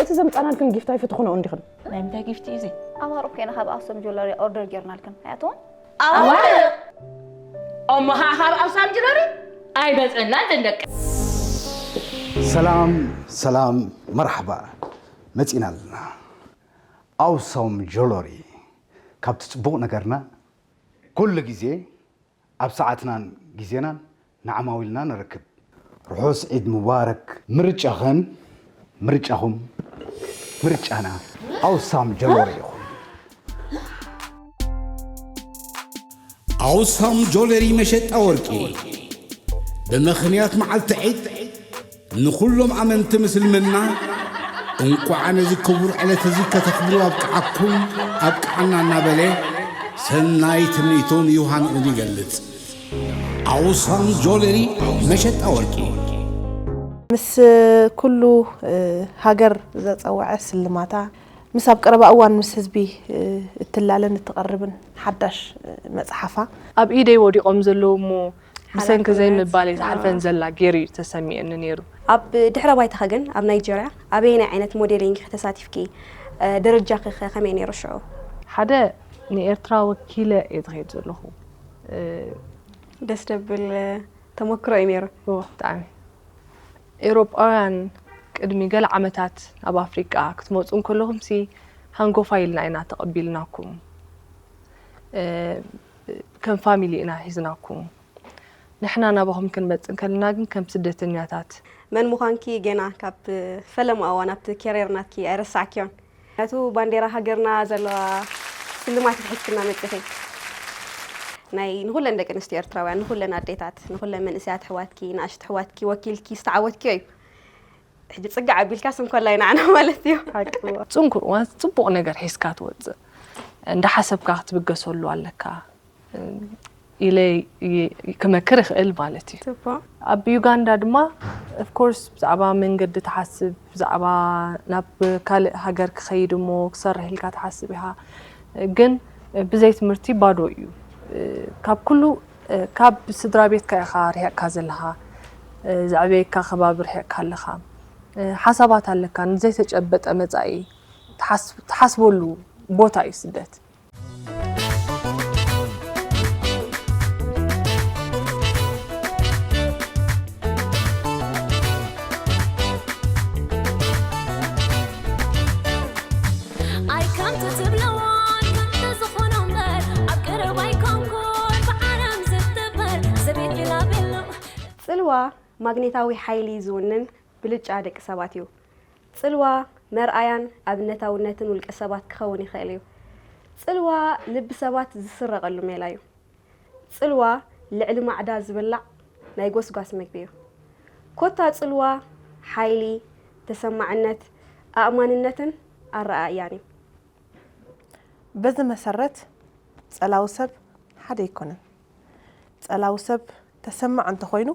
እቲ ዘምጻናልክን ጊፍት ኣይፈተኹንኦ እንዲኽን። ናይ ምንታይ ጊፍት እዩ እዚ? ኣማር እኮ ኢና ካብ ኣክሱም ጆለሪ ኦርደር ጌርናልክን ኣያትዎም። እሞ ኸዓ ካብ ኣውሳም ጅለሪ ኣይመፀናን ደንደቂ። ሰላም ሰላም፣ መርሓባ፣ መፂና ኣለና። ኣውሳም ጆለሪ፣ ካብቲ ፅቡቕ ነገርና ኩሉ ግዜ ኣብ ሰዓትናን ግዜናን ንዓማዊልና ንረክብ። ርሑስ ዒድ ሙባረክ። ምርጫኽን ምርጫኹም ምርጫና ኣውሳም ጆለሪ ይኹን። ኣውሳም ጆለሪ መሸጣ ወርቂ ብምኽንያት መዓልቲ ዒድ ንኹሎም ኣመንቲ ምስልምና እንቋዕ ነዚ ክቡር ዕለት እዚ ከተኽብሩ ኣብቅዓኩም ኣብቅዓና እናበለ ሰናይ ትምኒቱን ዮሃንኡን ይገልጽ። ኣውሳም ጆለሪ መሸጣ ወርቂ። ምስ ኩሉ ሃገር ዘጸወዐ ስልማታ፣ ምስ ኣብ ቀረባ እዋን ምስ ህዝቢ እትላለን እትቐርብን ሓዳሽ መጽሓፋ፣ ኣብ ኢደይ ወዲቖም ዘለዉ እሞ ብሰንኪ ዘይምባለይ ዝሓልፈን ዘላ ገይሩ እዩ ተሰሚዑኒ ነይሩ። ኣብ ድሕረ ባይታኺ ግን ኣብ ናይጀርያ ኣበየናይ ዓይነት ሞዴሊንግ ኢኺ ተሳቲፍኪ? ደረጃኺ ኸ ከመይ ነይሩ ሽዑ? ሓደ ንኤርትራ ወኪለ እየ ዝኸይድ ዘለኹ። ደስ ደብል ተመክሮ እዩ ነይሩ። እወ፣ ብጣዕሚ። ኤውሮጳውያን ቅድሚ ገለ ዓመታት ናብ ኣፍሪቃ ክትመጹ እንከለኹምሲ ሃንጎፋይ ኢልና ኢና ተቐቢልናኩም። ከም ፋሚሊ ኢና ሒዝናኩም። ንሕና ናባኹም ክንመጽእ እንከለና ግን ከም ስደተኛታት። መን ምዃንኪ ገና ካብ ፈለማ እዋን ኣብቲ ኬርየር ናትኪ ኣይረሳዕክዮን። ምኽንያቱ ባንዴራ ሃገርና ዘለዋ ስልማት ሒዝክና መጺኺ። ናይ ንኹለን ደቂ ኣንስትዮ ኤርትራውያን፣ ንኹለን ኣዴታት፣ ንኹለን መንእሰያት ኣሕዋትኪ፣ ንኣሽቱ ኣሕዋትኪ ወኪልኪ ዝተዓወትክዮ እዩ። ሕጂ ጽግዕ ኣቢልካ ስም ኮላይ ንዓና ማለት እዩ። ሓቂ እዩ። ጽንኩር እዋን ጽቡቕ ነገር ሒዝካ ትወጽእ። እንዳሓሰብካ ክትብገሰሉ ኣለካ ኢለ ይ-፣ ክመክር ይኽእል ማለት እዩ። ጽቡቕ። ኣብ ዩጋንዳ ድማ ኦፍኮርስ ብዛዕባ መንገዲ ትሓስብ፣ ብዛዕባ ናብ ካልእ ሃገር ክኸይድ እሞ ክሰርሕ ኢልካ ትሓስብ ኢኻ። ግን ብዘይ ትምህርቲ ባዶ እዩ። ካብ ኩሉ፣ ካብ ስድራ ቤትካ ኢኻ ርሒቕካ ዘለኻ፣ ዘዕበየካ ከባቢ ርሒቕካ ኣለኻ። ሓሳባት ኣለካ፣ ንዘይተጨበጠ መጻኢ ትሓስ-፣ ትሓስበሉ ቦታ እዩ ስደት። ኣይ ከምቲ ትብለዎን ከምቲ ዝኾኖ እምበር ኣብ ቀረባ ኣይኮንኩን ብዓለም ዝትበር ዘቤት ኢላ ቤሎ። ጽልዋ ማግኔታዊ ሓይሊ ዝውንን ብልጫ ደቂ ሰባት እዩ። ጽልዋ መርኣያን ኣብነታውነትን ውልቀ ሰባት ክኸውን ይኽእል እዩ። ጽልዋ ልቢ ሰባት ዝስረቐሉ ሜላ እዩ። ጽልዋ ልዕሊ ማዕዳ ዝብላዕ ናይ ጎስጓስ መግቢ እዩ። ኮታ ጽልዋ ሓይሊ፣ ተሰማዕነት፣ ኣእማንነትን ኣረኣእያን እዩ። በዚ መሰረት ጸላዊ ሰብ ሓደ ኣይኮነን። ጸላዊ ሰብ ተሰማዕ እንተኾይኑ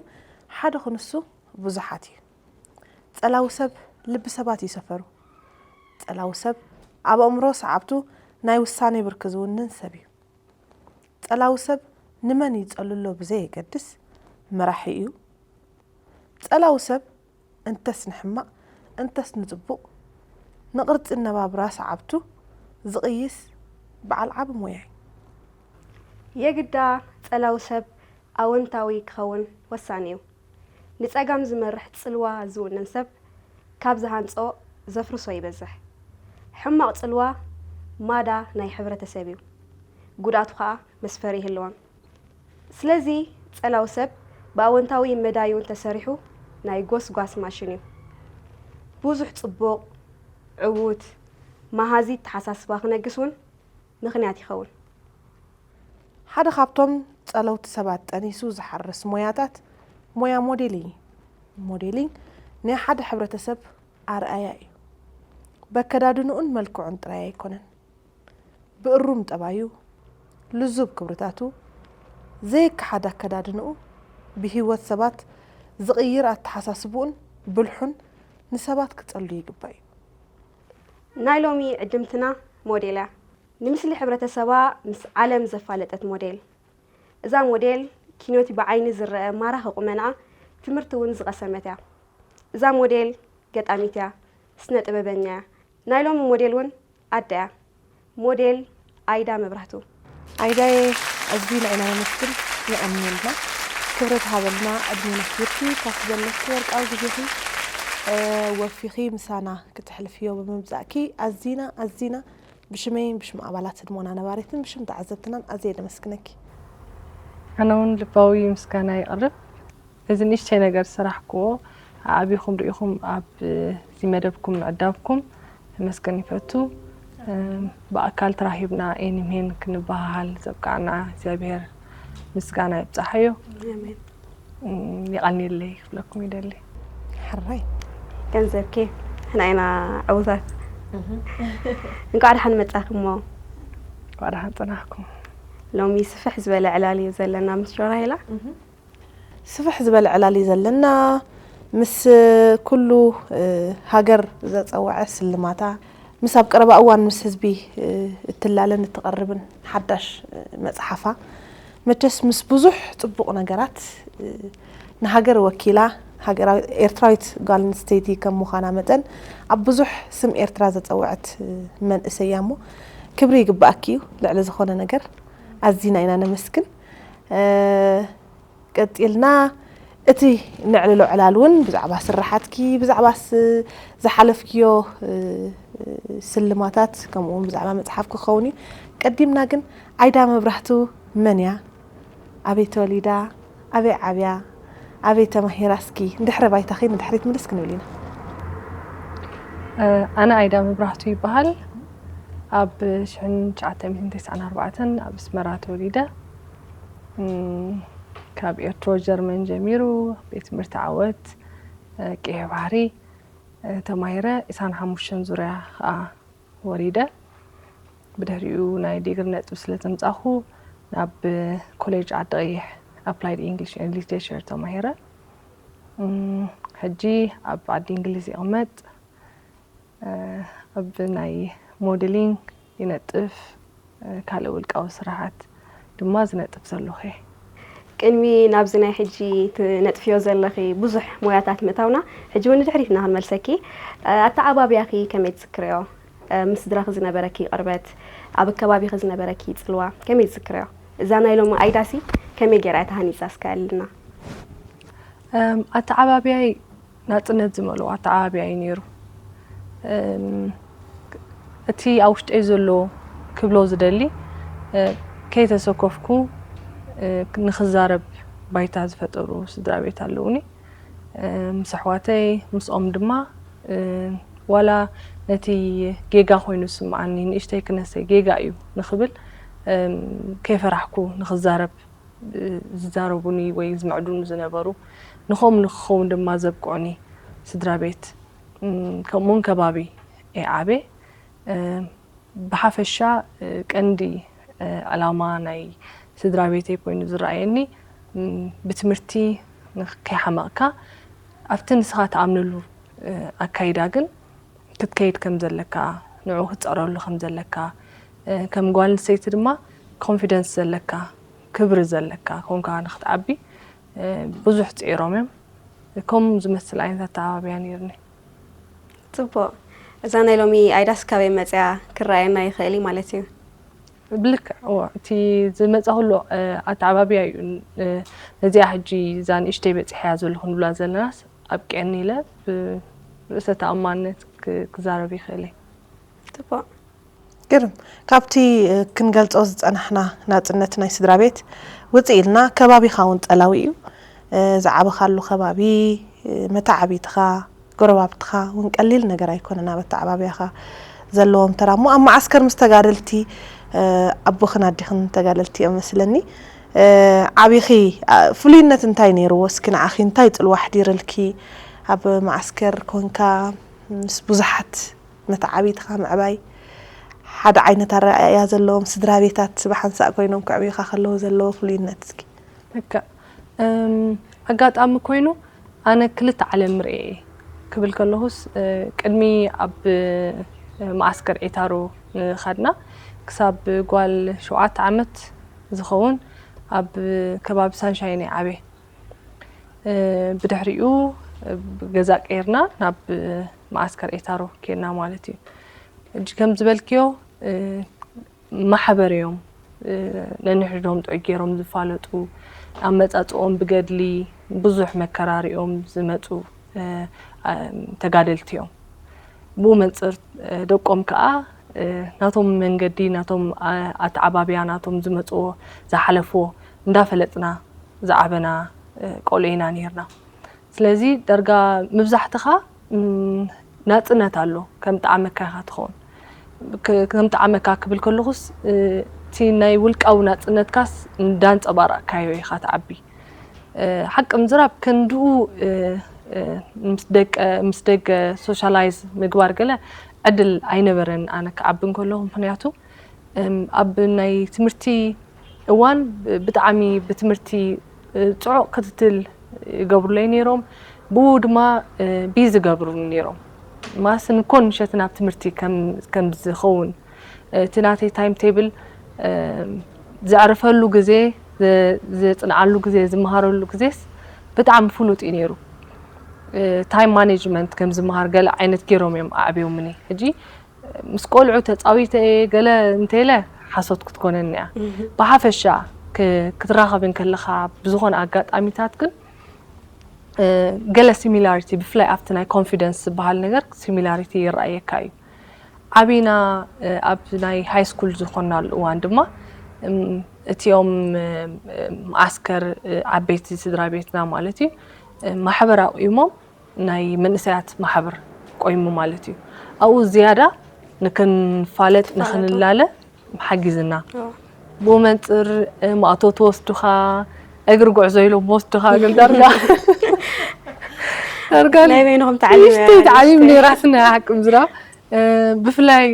ሓደ ክንሱ ብዙሓት እዩ። ጸላዊ ሰብ ልቢ ሰባት እዩ ሰፈሩ። ጸላዊ ሰብ ኣብ ኣእምሮ ሰዓብቱ ናይ ውሳኔ ብርኪ ዝውንን ሰብ እዩ። ጸላዊ ሰብ ንመን ይጸልሎ ብዘየገድስ መራሒ እዩ። ጸላዊ ሰብ እንተስ ንሕማቕ እንተስ ንጽቡቕ ንቕርጺ ኣነባብራ ሰዓብቱ ዝቕይስ በዓል ዓቢ ሞያ እዩ። የግዳ ጸላዊ ሰብ ኣወንታዊ ክኸውን ወሳኒ እዩ። ንጸጋም ዝመርሕ ጽልዋ ዝውንን ሰብ ካብ ዝሃንጾ ዘፍርሶ ይበዝሕ። ሕማቕ ጽልዋ ማዳ ናይ ሕብረተሰብ እዩ። ጉድኣቱ ኸኣ መስፈሪ ይህልዎን። ስለዚ ጸላዊ ሰብ ብኣወንታዊ መዳዩ እንተሰሪሑ ናይ ጎስጓስ ማሽን እዩ። ብዙሕ ጽቡቕ፣ ዕዉት፣ መሃዚ ኣተሓሳስባ ክነግስ እውን ምኽንያት ይኸውን። ሓደ ካብቶም ጸለውቲ ሰባት ጠኒሱ ዝሓርስ ሞያታት ሞያ ሞዴሊንግ እዩ። ሞዴሊንግ ናይ ሓደ ሕብረተሰብ ኣርኣያ እዩ። በከዳድንኡን መልክዑን ጥራይ ኣይኮነን። ብእሩም ጠባዩ፣ ልዙብ ክብርታቱ፣ ዘይከሓድ ኣከዳድንኡ፣ ብህይወት ሰባት ዝቕይር ኣተሓሳስብኡን ብልሑን ንሰባት ክጸሉ ይግባእ እዩ። ናይ ሎሚ ዕድምትና ሞዴል እያ። ንምስሊ ሕብረተሰባ ምስ ዓለም ዘፋለጠት ሞዴል። እዛ ሞዴል ኪኖቲ ብዓይኒ ዝረአ ማራኺ ቁመናኣ ትምህርቲ እውን ዝቐሰመት እያ። እዛ ሞዴል ገጣሚት እያ። ስነ ጥበበኛ እያ። ናይ ሎሚ ሞዴል እውን ኣደ እያ። ሞዴል ኣይዳ መብራህቱ። ኣይዳየ፣ ኣዝዩ ንዓና ነመስግን፣ የቐንየልና። ክብረት ሃበልና፣ ዕድመን ኣኽቢርኪ ካብቲ ዘለኪ ወርቃዊ ግዜኺ፣ እ፣ ወፊኺ ምሳና ክተሕልፍዮ ብምምጻእኪ ኣዚና፣ ኣዚና ብሽመይን ብሽም ኣባላት ህድሞና ነባሪትን ብሽም ተዓዘብትናን ኣዝየ ደመስግነኪ። ኣነ እውን ልባዊ ምስጋና የቕርብ። እዚ ንእሽተይ ነገር ዝሰራሕክዎ ኣዕቢኹም ርኢኹም ኣብ እዚ መደብኩም ምዕዳብኩም ከመስግን ይፈቱ። እም፣ ብኣካል ተራኺብና ኤኒሜን ክንበሃሃል ዘብቃዕና እግዚኣብሔር ምስጋና ይብጻሓዮ። ኣሜን። እም፣ የቐንየለይ ክብለኩም ይደሊ። ሕራይ። ገንዘብኪ፣ ንሕና ኢና ዕዉታት። እንኳዕ ደሓን መጻኹም እሞ። እንኳዕ ደሓን ጸናሕኩም። ሎሚ ስፍሕ ዝበለ ዕላል እዩ ዘለና ምስ ጆራይላ። ስፍሕ ዝበለ ዕላል እዩ ዘለና። ምስ ኩሉ፣ እ፣ ሃገር ዘጸወዐ ስልማታ፣ ምስ ኣብ ቀረባ እዋን ምስ ህዝቢ፣ እ፣ እትላለን እትቐርብን ሓዳሽ፣ እ፣ መጽሓፋ፣ መቸስ ምስ ብዙሕ ጽቡቕ ነገራት፣ እ፣ ንሃገር ወኪላ፣ ሃገራዊ ኤርትራዊት ጓል ኣንስተይቲ ከም ምዃና መጠን፣ ኣብ ብዙሕ ስም ኤርትራ ዘጸወዐት፣ እ፣ መንእሰይ እያ እሞ፣ ክብሪ ይግባኣኪ እዩ ልዕሊ ዝኾነ ነገር። ኣዚና ኢና ነመስግን። እ፣ ቀጺልና እቲ ነዕልሎ ዕላል እውን ብዛዕባ ስራሓትኪ፣ ብዛዕባስ ዝሓለፍክዮ፣ እ፣ ስልማታት፣ ከምኡ እውን ብዛዕባ መጽሓፍ ክኸውን እዩ። ቀዲምና ግን ኣይዳ መብራህቱ መን እያ? ኣበይ ተወሊዳ? ኣበይ ዓብያ? ኣበይ ተማሂራ? እስኪ ንድሕሪ ባይታኺ ንድሕሪት ምልስ ክንብል ኢና። እ፣ ኣነ ኣይዳ መብራህቱ ይበሃል። ኣብ ሽሕን ትሽዓተ ሚእትን ተስዓን ኣርባዕተን ኣብ ኣስመራ ተወሊደ። እም፣ ካብ ኤርትሮ ጀርመን ጀሚሩ ቤት ትምህርቲ ዓወት፣ እ፣ ቀይሕ ባሕሪ፣ እ፣ ተማሂረ። ዕስራን ሓሙሽተን ዙርያ ከኣ ወሪደ። ብድሕሪኡ ናይ ዲግሪ ነጥቢ ስለ ዘምጻኹ ናብ ኮሌጅ ዓዲ ቀይሕ ኣፕላይድ ኢንግሊሽ ኤንድ ሊትሬቸር ተማሂረ። እም፣ ሕጂ ኣብ ዓዲ እንግሊዝ ይቕመጥ። እ፣ ኣብ ናይ ሞዴሊንግ ይነጥፍ፣ እ፣ ካልእ ውልቃዊ ስራሓት ድማ ዝነጥፍ ዘለኹ እየ። ቅድሚ ናብዚ ናይ ሕጂ ትነጥፍዮ ዘለኺ ብዙሕ ሞያታት ምእታውና፣ ሕጂ እውን ንድሕሪት ኢና ክንመልሰኪ። እ፣ ኣተዓባብያኺ ከመይ ትዝክርዮ? እ፣ ምስ ስድራኺ ዝነበረኪ ቅርበት፣ ኣብ ኣከባቢኺ ዝነበረኪ ጽልዋ ከመይ ትዝክርዮ? እዛ ናይ ሎሚ ኣይዳሲ ከመይ ገይራ እያ ተሃኒጻ እስከ ኣልና። እም፣ ኣተዓባብያይ ናጽነት ዝመልኦ ኣተዓባብያ እዩ ነይሩ። እም፣ እቲ ኣብ ውሽጠይ ዘሎ ክብሎ ዝደሊ፣ እ፣ ከይተሰኮፍኩ፣ እ፣ ንኽዛረብ ባይታ ዝፈጠሩ ስድራ ቤት ኣለዉኒ። እ፣ ምስ ኣሕዋተይ፣ ምስኦም ድማ፣ እ፣ ዋላ ነቲ ጌጋ ኮይኑ ዝስምዓኒ፣ ንእሽተይ ክነሰይ ጌጋ እዩ ንኽብል፣ እም፣ ከይፈራሕኩ ንኽዛረብ ዝዛረቡኒ ወይ ዝምዕዱኒ ዝነበሩ፣ ንኸም ንክኸውን ድማ ዘብቅዑኒ ስድራ ቤት፣ እም፣ ከምኡውን ከባቢ እየ ዓብየ። እ፣ ብሓፈሻ፣ እ፣ ቀንዲ፣ እ፣ ዕላማ ናይ ስድራ ቤተይ ኮይኑ ዝረኣየኒ፣ እም፣ ብትምህርቲ ንክ-፣ ከይሓመቕካ ኣብቲ ንስኻ ትኣምነሉ፣ እ፣ ኣካይዳ ግን ክትከይድ ከም ዘለካ፣ ንዕኡ ክትጸረሉ ከም ዘለካ፣ እ፣ ከም ጓል ኣንስተይቲ ድማ ኮንፊደንስ ዘለካ፣ ክብሪ ዘለካ ኮንካ ንክትዓቢ፣ እ፣ ብዙሕ ጽዒሮም እዮም። ከምኡ ዝመስል ዓይነት ኣተዓባብያ ነይርኒ። ጽቡቕ። እዛ ናይ ሎሚ ኣይዳስ ካበይ መጽያ ክረኣየና ይኽእል እዩ ማለት እዩ? ብልክዕ፣ እወ፣ እቲ ዝመጻ ኩሉ፣ እ፣ ኣተዓባብያ እዩ። እ፣ ነዚኣ ሕጂ እዛ ንእሽተይ በጺሐያ ዘለኹ ንብላ ዘለናስ ኣብቂዐኒ ኢለ ብርእሰ ተኣማንነት ክ-፣ ክዛረብ ይኽእል እየ። ጽቡቕ። ግርም። ካብቲ፣ እ፣ ክንገልጾ ዝጸናሕና ናጽነት ናይ ስድራ ቤት ውጽእ ኢልና፣ ከባቢኻ እውን ጸላዊ እዩ። እ፣ ዝዓበኻሉ ከባቢ፣ እ፣ መተዓቢትኻ፣ ጎረባብትኻ እውን ቀሊል ነገር ኣይኮነን። ኣብ ኣተዓባብያኻ ዘለዎም ተራ እሞ፣ ኣብ መዓስከር ምስ ተጋደልቲ፣ እ፣ ኣቦኽን ኣዴኽን ተጋደልቲ እዮም መስለኒ። እ፣ ዓቢኺ፣ ኣ፣ ፍሉይነት እንታይ ነይርዎ? እስኪ ንዓኺ እንታይ ጽልዋ ኣሕዲርልኪ? ኣብ መዓስከር ኮንካ ምስ ብዙሓት መተዓቢትኻ ምዕባይ፣ ሓደ ዓይነት ኣረኣእያ ዘለዎም ስድራ ቤታት ብሓንሳእ ኮይኖም ከዕብዩኻ ከለዉ ዘለዎ ፍሉይነት እስኪ። ልክዕ። እም፣ ኣጋጣሚ ኮይኑ ኣነ ክልተ ዓለም ርእየ እየ ክብል ከለኹስ፣ እ፣ ቅድሚ ኣብ፣ እ፣ መዓስከር ዒታሮ ንኸድና ክሳብ ጓል ሸውዓተ ዓመት ዝኸውን ኣብ ከባቢ ሳንሻይን እየ ዓብየ። እ፣ ብድሕሪኡ፣ እ፣ ገዛ ቀይርና ናብ፣ እ፣ መዓስከር ኤታሮ ኬድና ማለት እዩ። ሕጂ ከም ዝበልክዮ ማሕበር እዮም። ነንሕድሕዶም ጥዑይ ገይሮም ዝፋለጡ፣ ኣመፃፅኦም ብገድሊ ብዙሕ መከራሪኦም ዝመፁ ተጋደልቲ እዮም። ብኡ መንፅር ደቆም ከዓ ናቶም መንገዲ፣ ናቶም ኣተዓባብያ፣ ናቶም ዝመፅዎ ዝሓለፍዎ እንዳፈለጥና ዝዓበና ቆልዑ ኢና ነይርና። ስለዚ ዳርጋ መብዛሕትኻ ናፅነት ኣሎ፣ ከም ጣዕመካ ኢኻ ትኸውን። ከም ጣዕመካ ክብል ከለኹስ እቲ ናይ ውልቃዊ ናፅነትካስ እንዳንፀባረቕካዮ ኢኻ ትዓቢ። ሓቂ ምዝራብ ክንድኡ ምስ ደቀ ምስ ደገ ሶሻላይዝ ምግባር ገለ ዕድል ኣይነበረን ኣነ ክዓቢ እንከለኹ። ምክንያቱ ኣብ ናይ ትምህርቲ እዋን ብጣዕሚ ብትምህርቲ ፅዑቕ ክትትል ይገብሩለይ ነይሮም። ብኡ ድማ ቢዚ ይገብሩኒ ነይሮም። ማስን ኮን ምሸትን ኣብ ትምህርቲ ከም ዝኸውን እቲ ናተይ ታይም ቴብል፣ ዘዕርፈሉ ግዜ፣ ዘፅንዓሉ ግዜ፣ ዝመሃረሉ ግዜስ ብጣዕሚ ፍሉጥ እዩ ነይሩ። ታይም ማኔጅመንት ከም ዝመሃር ገለ ዓይነት ገይሮም እዮም ኣዕብዮምኒ። ሕጂ ምስ ቆልዑ ተፃዊተ እየ ገለ እንተኢለ ሓሶት ክትኮነኒ እያ። ብሓፈሻ ክትራኸብ እንከለኻ ብዝኾነ ኣጋጣሚታት ግን ገለ ሲሚላሪቲ፣ ብፍላይ ኣብቲ ናይ ኮንፊደንስ ዝበሃል ነገር ሲሚላሪቲ ይረኣየካ እዩ። ዓቢና ኣብ ናይ ሃይ ስኩል ዝኾንናሉ እዋን ድማ እቲኦም መዓስከር ዓበይቲ ስድራ ቤትና ማለት እዩ ማሕበር ኣቑሞም ናይ መንእሰያት ማሕበር ቆይሙ ማለት እዩ። ኣብኡ ዝያዳ ንክንፋለጥ ንክንላለ ሓጊዝና። ብኡ መንፅር ማእቶ ትወስዱኻ፣ እግሪ ጉዕዞ ኢሎም ወስዱኻ። ግን ዳርጋ ዳርጋ ናይ በይንኹም ተዓሊም ንእሽተይ ተዓሊም ነይራትና ሓቂ ምዝራብ። ብፍላይ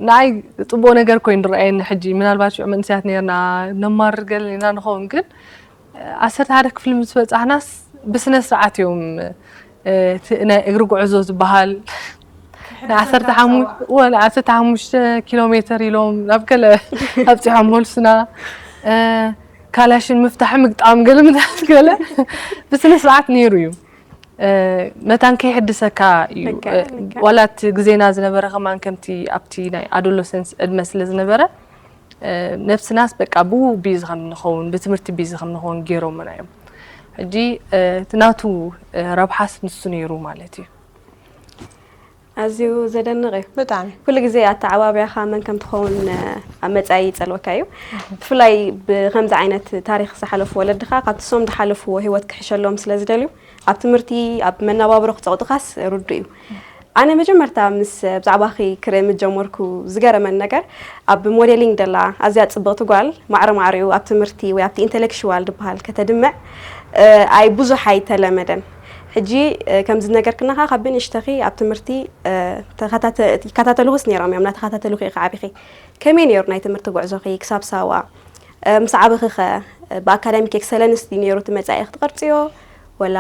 ንኣይ ፅቡቅ ነገር ኮይኑ ዝረኣየኒ ሕጂ ምናልባት ሽዑ መንእሰያት ነርና ነማርር ገለ ኢና ንኸውን ግን ዓሰርተ ሓደ ክፍሊ ምስ በፃሕናስ ብስነ ስርዓት እዮም እቲ ናይ እግሪ ጉዕዞ ዝበሃል ንዓሰርተ ሓሙሽተ ኪሎ ሜትር ኢሎም ናብ ገለ ኣብፂሖም መልሱና። ካላሽን ምፍታሕ ምግጣም ገለ ምታት ገለ ብስነ ስርዓት ነይሩ እዩ። መታን ከይሕድሰካ እዩ። ዋላ እቲ ግዜና ዝነበረ ከማን ከምቲ ኣብቲ ናይ ኣዶሎሰንስ ዕድመ ስለ ዝነበረ ነብስናስ በቃ ብኡ ቢዚ ከም ንኸውን ብትምህርቲ ቢዚ ከም ንኸውን ገይሮምና እዮም። ሕጂ እቲ ናቱ ረብሓስ ንሱ ነይሩ ማለት እዩ። ኣዝዩ ዘደንቕ እዩ። ብጣዕሚ ኩሉ ግዜ ኣተዓባብያኻ መን ከም ትኸውን ኣብ መጻኢ ይጸልወካ እዩ። ብፍላይ ብከምዚ ዓይነት ታሪኽ ዝሓለፉ ወለድኻ ካብቲ ሶም ዝሓለፍዎ ህይወት ክሕሸሎም ስለ ዝደልዩ ኣብ ትምህርቲ ኣብ መነባብሮ ክጸቕጡኻስ ርዱ እዩ። ኣነ መጀመርታ ምስ ብዛዕባኺ ክርኢ ምስ ጀመርኩ ዝገረመን ነገር ኣብ ሞዴሊንግ ደላ ኣዝያ ጽብቕቲ ጓል ማዕረ ማዕሪኡ ኣብ ትምህርቲ ወይ ኣብቲ ኢንተሌክሽዋል ዝበሃል ከተድምዕ ኣይ ብዙሕ ኣይተለመደን። ሕጂ ከምዚ ነገርክናኻ ካብ ብንእሽተኺ ኣብ ትምህርቲ ይከታተልኹስ ነይሮም እዮም እናተኸታተልኹ ኢኻ ዓቢኺ። ከመይ ነይሩ ናይ ትምህርቲ ጉዕዞኺ ክሳብ ሳዋ? ምስ ዓበኺ ኸ ብኣካዳሚክ ኤክሰለንስ ድዩ ነይሩ እቲ መጻኢ ክትቐርጽዮ ወላ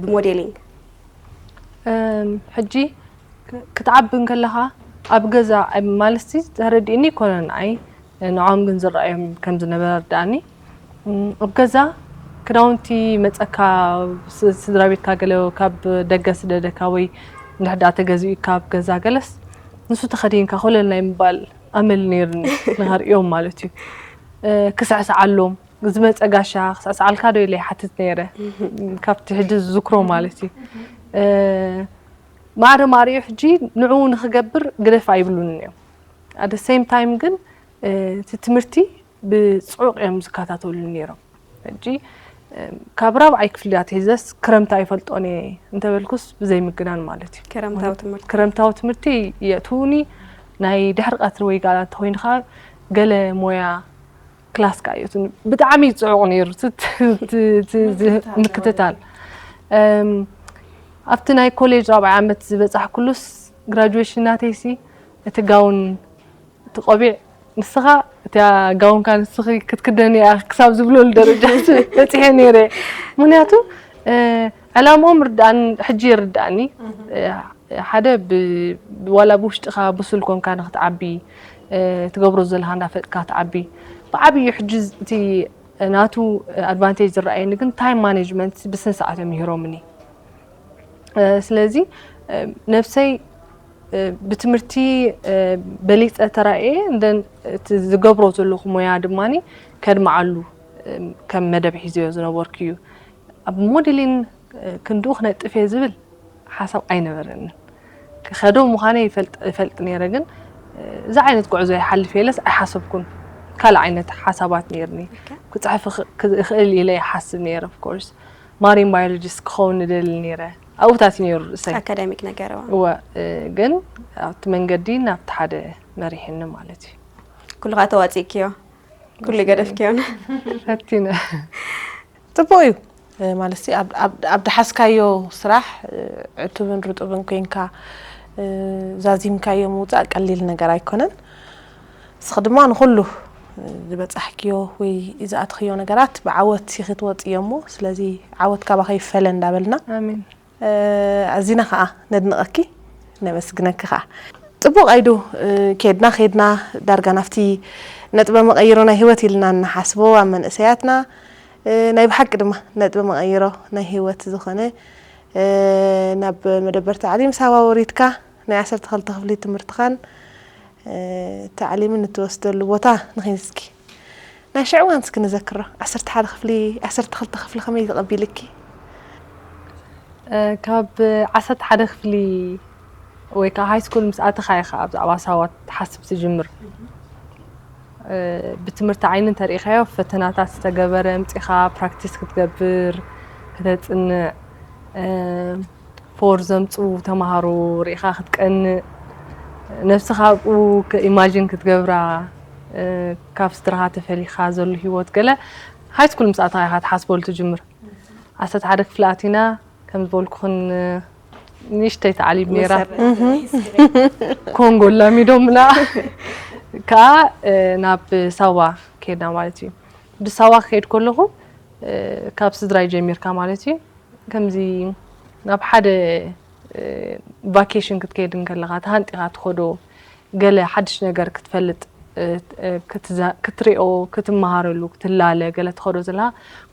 ብሞዴሊንግ? ሕጂ ክትዓቢ እንከለኻ ኣብ ገዛ ማለትሲ ተረዲእኒ ይኮነ ንዓይ ንዖም ግን ዝረኣዮም ከም ዝነበረ ርዳእኒ። ኣብ ገዛ ክዳውንቲ መፀካ ስድራ ቤትካ ገለ ካብ ደገ ስደደካ ወይ እንድሕዳ ተገዚኡ ካብ ገዛ ገለስ ንሱ ተኸዲንካ ኮለል ናይ ምባል ኣመል ነይርኒ ንኸርእዮም ማለት እዩ። ክስዕስዓሎም ዝመፀ ጋሻ ክስዕስዓልካ ዶ ኢለ ይሓትት ነይረ። ካብቲ ሕጂ ዝዝክሮ ማለት እዩ። ማዕረ ማዕሪኡ ሕጂ ንዕኡ ንክገብር ግደፍ ኣይብሉን እዮም። ኣደ ሴም ታይም ግን እቲ ትምህርቲ ብፅዑቕ እዮም ዝከታተሉ ነይሮም። ሕጂ ካብ ራብዓይ ክፍሊ ኣትሒዘስ ክረምቲ ኣይፈልጦን እየ እንተበልኩስ ብዘይ ምግናን ማለት እዩ። ክረምታዊ ትምህርቲ ክረምታዊ ትምህርቲ የእትውኒ ናይ ድሕሪ ቀትሪ ወይ ጋላ እንተኮይንካ ገለ ሞያ ክላስ ከኣ የእትውኒ። ብጣዕሚ እዩ ፅዑቕ ነይሩ ምክትታል። ኣብቲ ናይ ኮሌጅ ራብዓይ ዓመት ዝበፃሕኩሉስ ግራጁዌሽን ናተይሲ እቲ ጋውን እቲ ቆቢዕ ንስኻ እቲያ ጋውንካ ንስኺ ክትክደንያ ክሳብ ዝብለሉ ደረጃ በፂሐ ነይረ። ምክንያቱ ዕላምኦም ርዳእኒ ሕጂ ይርዳእኒ። ሓደ ዋላ ብውሽጥኻ ብሱል ኮንካ ንክትዓቢ ትገብሮ ዘለካ እንዳፈጥካ ትዓቢ። ብዓብዩ ሕጂ እቲ ናቱ ኣድቫንቴጅ ዝረኣየኒ ግን ታይም ማኔጅመንት ብስነ ስርዓት እዮም ምሂሮምኒ። ስለዚ ነብሰይ ብትምህርቲ በሊፀ ተራእየ እንደን እቲ ዝገብሮ ዘለኹ ሞያ ድማ ከድምዓሉ ከም መደብ ሒዘዮ ዝነበርኩ እዩ። ኣብ ሞዴሊን ክንድኡ ክነጥፍ እየ ዝብል ሓሳብ ኣይነበረንን። ክኸዶ ምዃነ ይፈልጥ ነይረ፣ ግን እዚ ዓይነት ጉዕዞ ይሓልፍ የለስ ኣይሓሰብኩን። ካልእ ዓይነት ሓሳባት ነይርኒ። ክፅሕፍ እኽእል ኢለ ይሓስብ ነይረ። ኦፍኮርስ ማሪን ባዮሎጂስት ክኸውን ንደሊ ነይረ። ኣብኡታት እዩ ነይሩ ርእሰይ። ኣካዳሚክ ነገር እወ፣ ግን ኣብቲ መንገዲ ናብቲ ሓደ መሪሕኒ ማለት እዩ። ኩሉ ከዓ ተዋፂእክዮ፣ ኩሉ ገደፍክዮን። ፈቲነ። ፅቡቅ እዩ ማለት ሲ ኣብ ድሓስካዮ ስራሕ ዕቱብን ርጡብን ኮይንካ ዛዚምካዮ ምውፃእ ቀሊል ነገር ኣይኮነን። እስኺ ድማ ንኩሉ ዝበፃሕክዮ ወይ ዝኣትኽዮ ነገራት ብዓወት ኢኺ ትወፅዮ እሞ ስለዚ ዓወት ካባኸ ይፈለ እንዳበልና ኣሜን። ኣዚና ከዓ ነድንቐኪ ነመስግነኪ ከዓ። ፅቡቕ ኣይዱ ኬድና ኬድና ዳርጋ ናብቲ ነጥበ መቐይሮ ናይ ህይወት ኢልና እንሓስቦ ኣብ መንእሰያትና ናይ ብሓቂ ድማ ነጥበ መቐይሮ ናይ ህይወት ዝኾነ ናብ መደበር ታዕሊም ሳዋ ወሪድካ ናይ ዓሰርተ ክልተ ክፍሊ ትምህርትኻን ታዕሊምን እትወስደሉ ቦታ ንኺን እስኪ ናይ ሽዕዋን እስኪ ንዘክሮ ዓሰርተ ሓደ ክፍሊ ዓሰርተ ክልተ ክፍሊ ከመይ ተቐቢልኪ? ካብ ዓሰርተ ሓደ ክፍሊ ወይ ከዓ ሃይ ስኩል ምስ ኣተኻ ኢኻ ብዛዕባ ሳዋ ትሓስብ ትጅምር። ብትምህርቲ ዓይኒ እንተሪኢኻዮ ፈተናታት ዝተገበረ ምፂኻ ፕራክቲስ ክትገብር ክተፅንዕ ፎር ዘምፅኡ ተምሃሮ ሪኢኻ ክትቀንእ ነብስኻ ኣብኡ ኢማጂን ክትገብራ ካብ ስድራኻ ተፈሊኻ ዘሎ ሂወት ገለ ሃይ ስኩል ምስ ኣተኻ ኢኻ ትሓስበሉ ትጅምር። ዓሰርተ ሓደ ክፍሊ ኣቲና ከም ዝበልኩኽን ንእሽተይ ተዓሊም ነይራ። ኮንጎ ላሚዶምና ከዓ ናብ ሳዋ ከይድና ማለት እዩ። ብሳዋ ክኸይድ ከለኹ ካብ ስድራይ ጀሚርካ ማለት እዩ። ከምዚ ናብ ሓደ ቫኬሽን ክትከይድ እንከለኻ ተሃንጢኻ ትኸዶ ገለ ሓድሽ ነገር ክትፈልጥ ክትሪኦ ክትመሃረሉ ክትላለ ገለ ትኸዶ ዘለኻ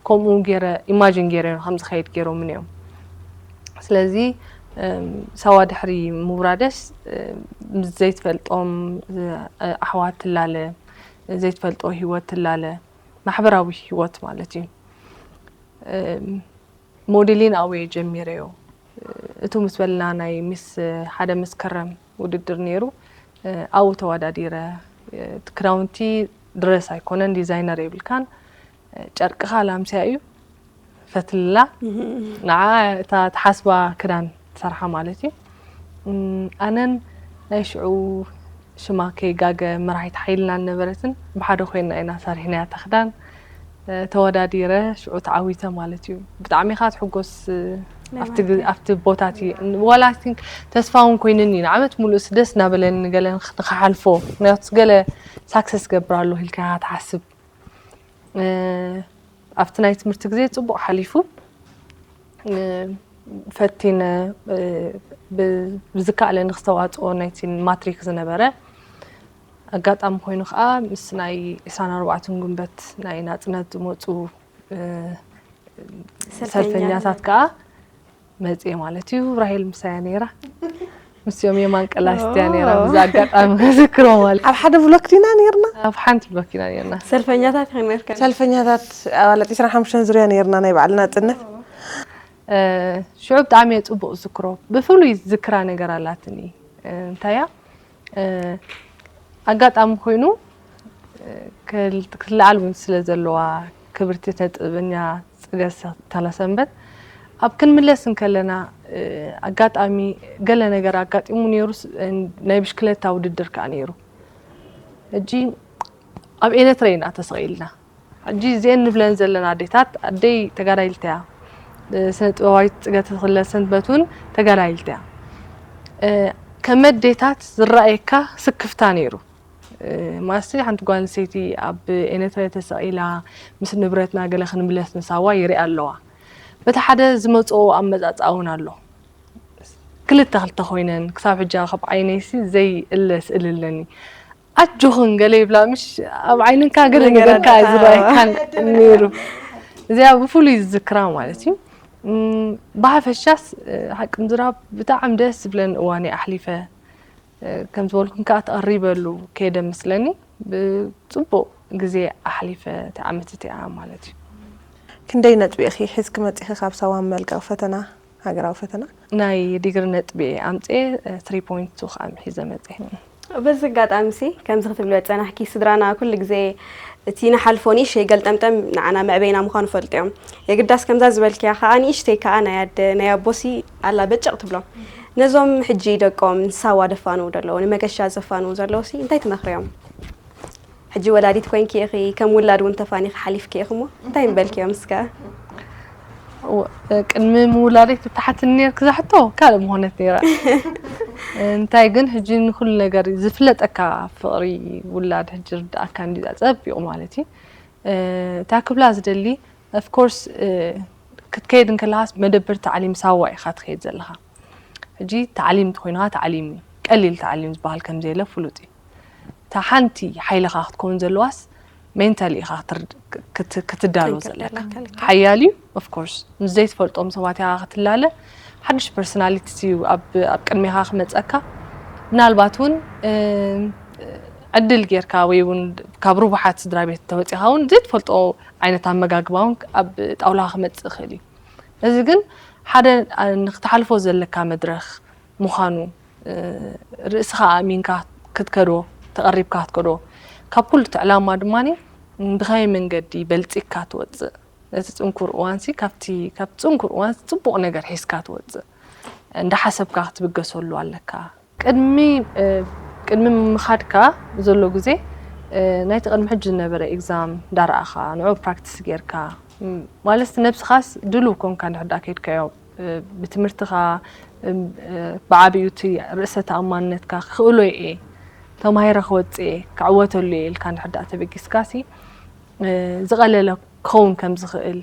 ከምኡ ገይረ ኢማጂን ገይረ ከም ዝኸይድ ገይሮምኒ እዮም። ስለዚ ሳዋ ድሕሪ ምውራደስ ምስ ዘይትፈልጦም ኣሕዋት ትላለ ዘይትፈልጦ ህይወት ትላለ ማሕበራዊ ህይወት ማለት እዩ። ሞዴሊን ኣብኡ እየ ጀሚረዮ። እቱ ምስ በልና ናይ ሚስ ሓደ መስከረም ውድድር ነይሩ። ኣብኡ ተወዳዲረ። እቲ ክዳውንቲ ድረስ ኣይኮነን፣ ዲዛይነር የብልካን። ጨርቅኻ ላምስያ እዩ ፈትልላ። ንዓ እታ ትሓስባ ክዳን ትሰርሓ ማለት እዩ። ኣነን ናይ ሽዑ ሽማ ከይጋገ መራሒት ሓይልና ነበረትን ብሓደ ኮይና ኢና ሰሪሕናያ እታ ክዳን። ተወዳዲረ ሽዑ ተዓዊተ ማለት እዩ። ብጣዕሚ ኢኻ ትሕጎስ ኣብቲ ቦታ እቲ ዋላ ቲንክ ተስፋ እውን ኮይንኒ ንዓመት ሙሉእስ ደስ እናበለኒ ገለ ንክሓልፎ ምክንያቱ ገለ ሳክሰስ ገብር ኣለኹ ኢልካ ኢኻ ትሓስብ። ኣብቲ ናይ ትምህርቲ ግዜ ፅቡቕ ሓሊፉ ፈቲነ ብዝከኣለ ንክስተዋፅኦ ናይቲ ማትሪክ ዝነበረ ኣጋጣሚ ኮይኑ ከዓ ምስ ናይ ዕስራን ኣርባዕተን ግንቦት ናይ ናፅነት ዝመፁ ሰልፈኛታት ከዓ መፅየ ማለት እዩ። ራሄል ምሳያ ነይራ። ምስኦም የማን ቀላስቲያ ነይራ። ብዛ ኣጋጣሚ ከዝክሮ ማለት ኣብ ሓደ ብሎክ ዲና ነርና። ኣብ ሓንቲ ብሎክ ኢና ነርና። ሰልፈኛታት ኢኺ ነርካ። ሰልፈኛታት ኣባላት ዕስራን ሓሙሽተን ዙርያ ነርና ናይ በዓል ናፅነት። ሽዑ ብጣዕሚ እየ ፅቡቕ ዝክሮ። ብፍሉይ ዝክራ ነገር ኣላትኒ። እንታይ እያ? ኣጋጣሚ ኮይኑ ክትለዓል እውን ስለ ዘለዋ ክብርቲ ስነ ጥበበኛ ፅገ ተላሰንበት ኣብ ክንምለስ እንከለና ኣጋጣሚ ገለ ነገር ኣጋጢሙ ነይሩ። ናይ ብሽክለታ ውድድር ከዓ ነይሩ። ሕጂ ኣብ ኤነትረ ኢና ተሰቒልና። ሕጂ እዚአን ንብለን ዘለና ኣዴታት ኣደይ ተጋዳይልቲ እያ። ስነ ጥበባዊት ፅገ ተክለ ሰንበት እውን ተጋዳይልቲ እያ። ከም ኣዴታት ዝረኣየካ ስክፍታ ነይሩ። ማስቲ ሓንቲ ጓል ኣንስተይቲ ኣብ ኤነትረ ተሰቒላ ምስ ንብረትና ገለ ክንምለስ ንሳዋ ይሪኣ ኣለዋ። በቲ ሓደ ዝመፅኦ ኣመፃፅኣ እውን ኣሎ። ክልተ ክልተ ኮይነን ክሳብ ሕጂ ካብ ዓይነይሲ ዘይእለ ስእሊ ኣለኒ። ኣጆኽን ገለ ይብላ ምሽ ኣብ ዓይንካ ገለ ነገርካ ዝረኣየካን ነይሩ። እዚኣ ብፍሉይ ዝዝክራ ማለት እዩ። እም፣ ብሓፈሻስ፣ እ፣ ሓቂ ምዝራብ ብጣዕሚ ደስ ዝብለን እዋን እየ ኣሕሊፈ። እ፣ ከም ዝበልኩም ከዓ ተቐሪበሉ ከይደ መስለኒ። ብጽቡቕ ግዜ ኣሕሊፈ እቲ ዓመት እቲኣ ማለት እዩ። ክንደይ ነጥቢ ኢኺ ሒዝኪ መጺኺ ካብ ሳዋ መልቀቕ ፈተና፣ ሃገራዊ ፈተና? ናይ ዲግሪ ነጥቢ እየ ኣምጽኤ፣ እ፣ ትሪ ፖይንት ቱ ከዓ ሒዘ መጽኤ። በዚ ኣጋጣሚ ሲ፣ ከምዚ ክትብልዮ ዝጸናሕኪ፣ ስድራና ኩሉ ግዜ እቲ ንሓልፎ ንእሽተይ ገልጠምጠም ንዓና መዕበይና ምዃኑ ይፈልጡ እዮም። የግዳስ ከምዛ ዝበልክያ ከዓ ንእሽተይ ከዓ ናይ ኣደ ናይ ኣቦሲ ኣላ በጨቕ ትብሎም። ነዞም ሕጂ ደቆም ንሳዋ ደፋንዉ ዘለዉ፣ ንመገሻ ዘፋንዉ ዘለዉ ሲ እንታይ ትመኽርዮም? ሕጂ ወላዲት ኮይንኪ ኢኺ፣ ከም ውላድ እውን ተፋኒኺ ሓሊፍኪ ኢኺ እሞ እንታይ ምበልክዮም እስከ? እወ፣ ቅድሚ ምውላደይ ትተሓትኒ ነርኪ እዛ ሕቶ ካልእ ምኾነት ነይራ። እንታይ ግን ሕጂ ንኩሉ ነገር ዝፍለጠካ ፍቕሪ ውላድ ሕጂ ርድኣካ እንዲ ጸቢቑ ማለት እዩ። እ፣ እታ ክብላ ዝደሊ፣ of course፣ እ፣ ክትከይድ እንከለኻስ መደበር ታዕሊም ሳዋ ኢኻ ትኸይድ ዘለኻ። ሕጂ ታዕሊም እንተኾይንኻ ታዕሊም እዩ። ቀሊል ታዕሊም ዝበሃል ከም ዘየለ ፍሉጥ እዩ። እታ ሓንቲ ሓይልኻ ክትከውን ዘለዋስ ሜንታሊ ኢኻ ክትር-፣ ክት-፣ ክትዳሎ ጠንክር ዘለካ። ዘለካ ልካ። ሓያል እዩ። Of course፣ ምስ ዘይትፈልጦም ሰባት ኢኻ ክትላለ። ሓድሽ ፐርሶናሊቲ እዩ ኣብ፣ ኣብ ቅድሜኻ ክመጸካ። ምናልባት እውን፣ እ፣ ዕድል ጌርካ ወይ እውን ካብ ርቡሓት ስድራ ቤት ተወጺኻ እውን ዘይትፈልጦ ዓይነት ኣመጋግባ እውን ኣብ ጣውላኻ ክመጽእ ይኽእል እዩ። እዚ ግን ሓደ፣ እ፣ ንክትሓልፎ ዘለካ መድረኽ ምዃኑ፣ እ፣ ርእስኻ ኣእሚንካ ክትከዶ፣ ተቐሪብካ ክትከዶ። ካብ ኩሉ እቲ ዕላማ ድማ ብኸመይ መንገዲ በልጺግካ ትወጽእ? ነቲ ጽንኩር እዋንሲ ካብቲ፣ ካብ ጽንኩር እዋን ጽቡቕ ነገር ሒዝካ ትወጽእ። እንዳሓሰብካ ክትብገሰሉ ኣለካ። ቅድሚ፣ እ፣ ቅድሚ ምኻድካ ዘሎ ግዜ፣ እ፣ ናይቲ ቅድሚ ሕጂ ዝነበረ ኤግዛም እንዳረኣኻ፣ ንዕኡ ፕራክቲስ ጌርካ፣ ም-፣ ማለት ነብስኻስ ድሉው ኮንካ እንድሕር ደኣ ከይድካዮ፣ እ፣ ብትምህርትኻ፣ እ፣ እ፣ ብዓቢኡ እቲ ርእሰ ተኣማንነትካ ክኽእሎ እየ፣ ተማሂረ ክወጽእ እየ፣ ክዕወተሉ እየ ኢልካ እንድሕር ደኣ ተበጊስካሲ፣ እ፣ ዝቐለለ ክኸውን ከም ዝኽእል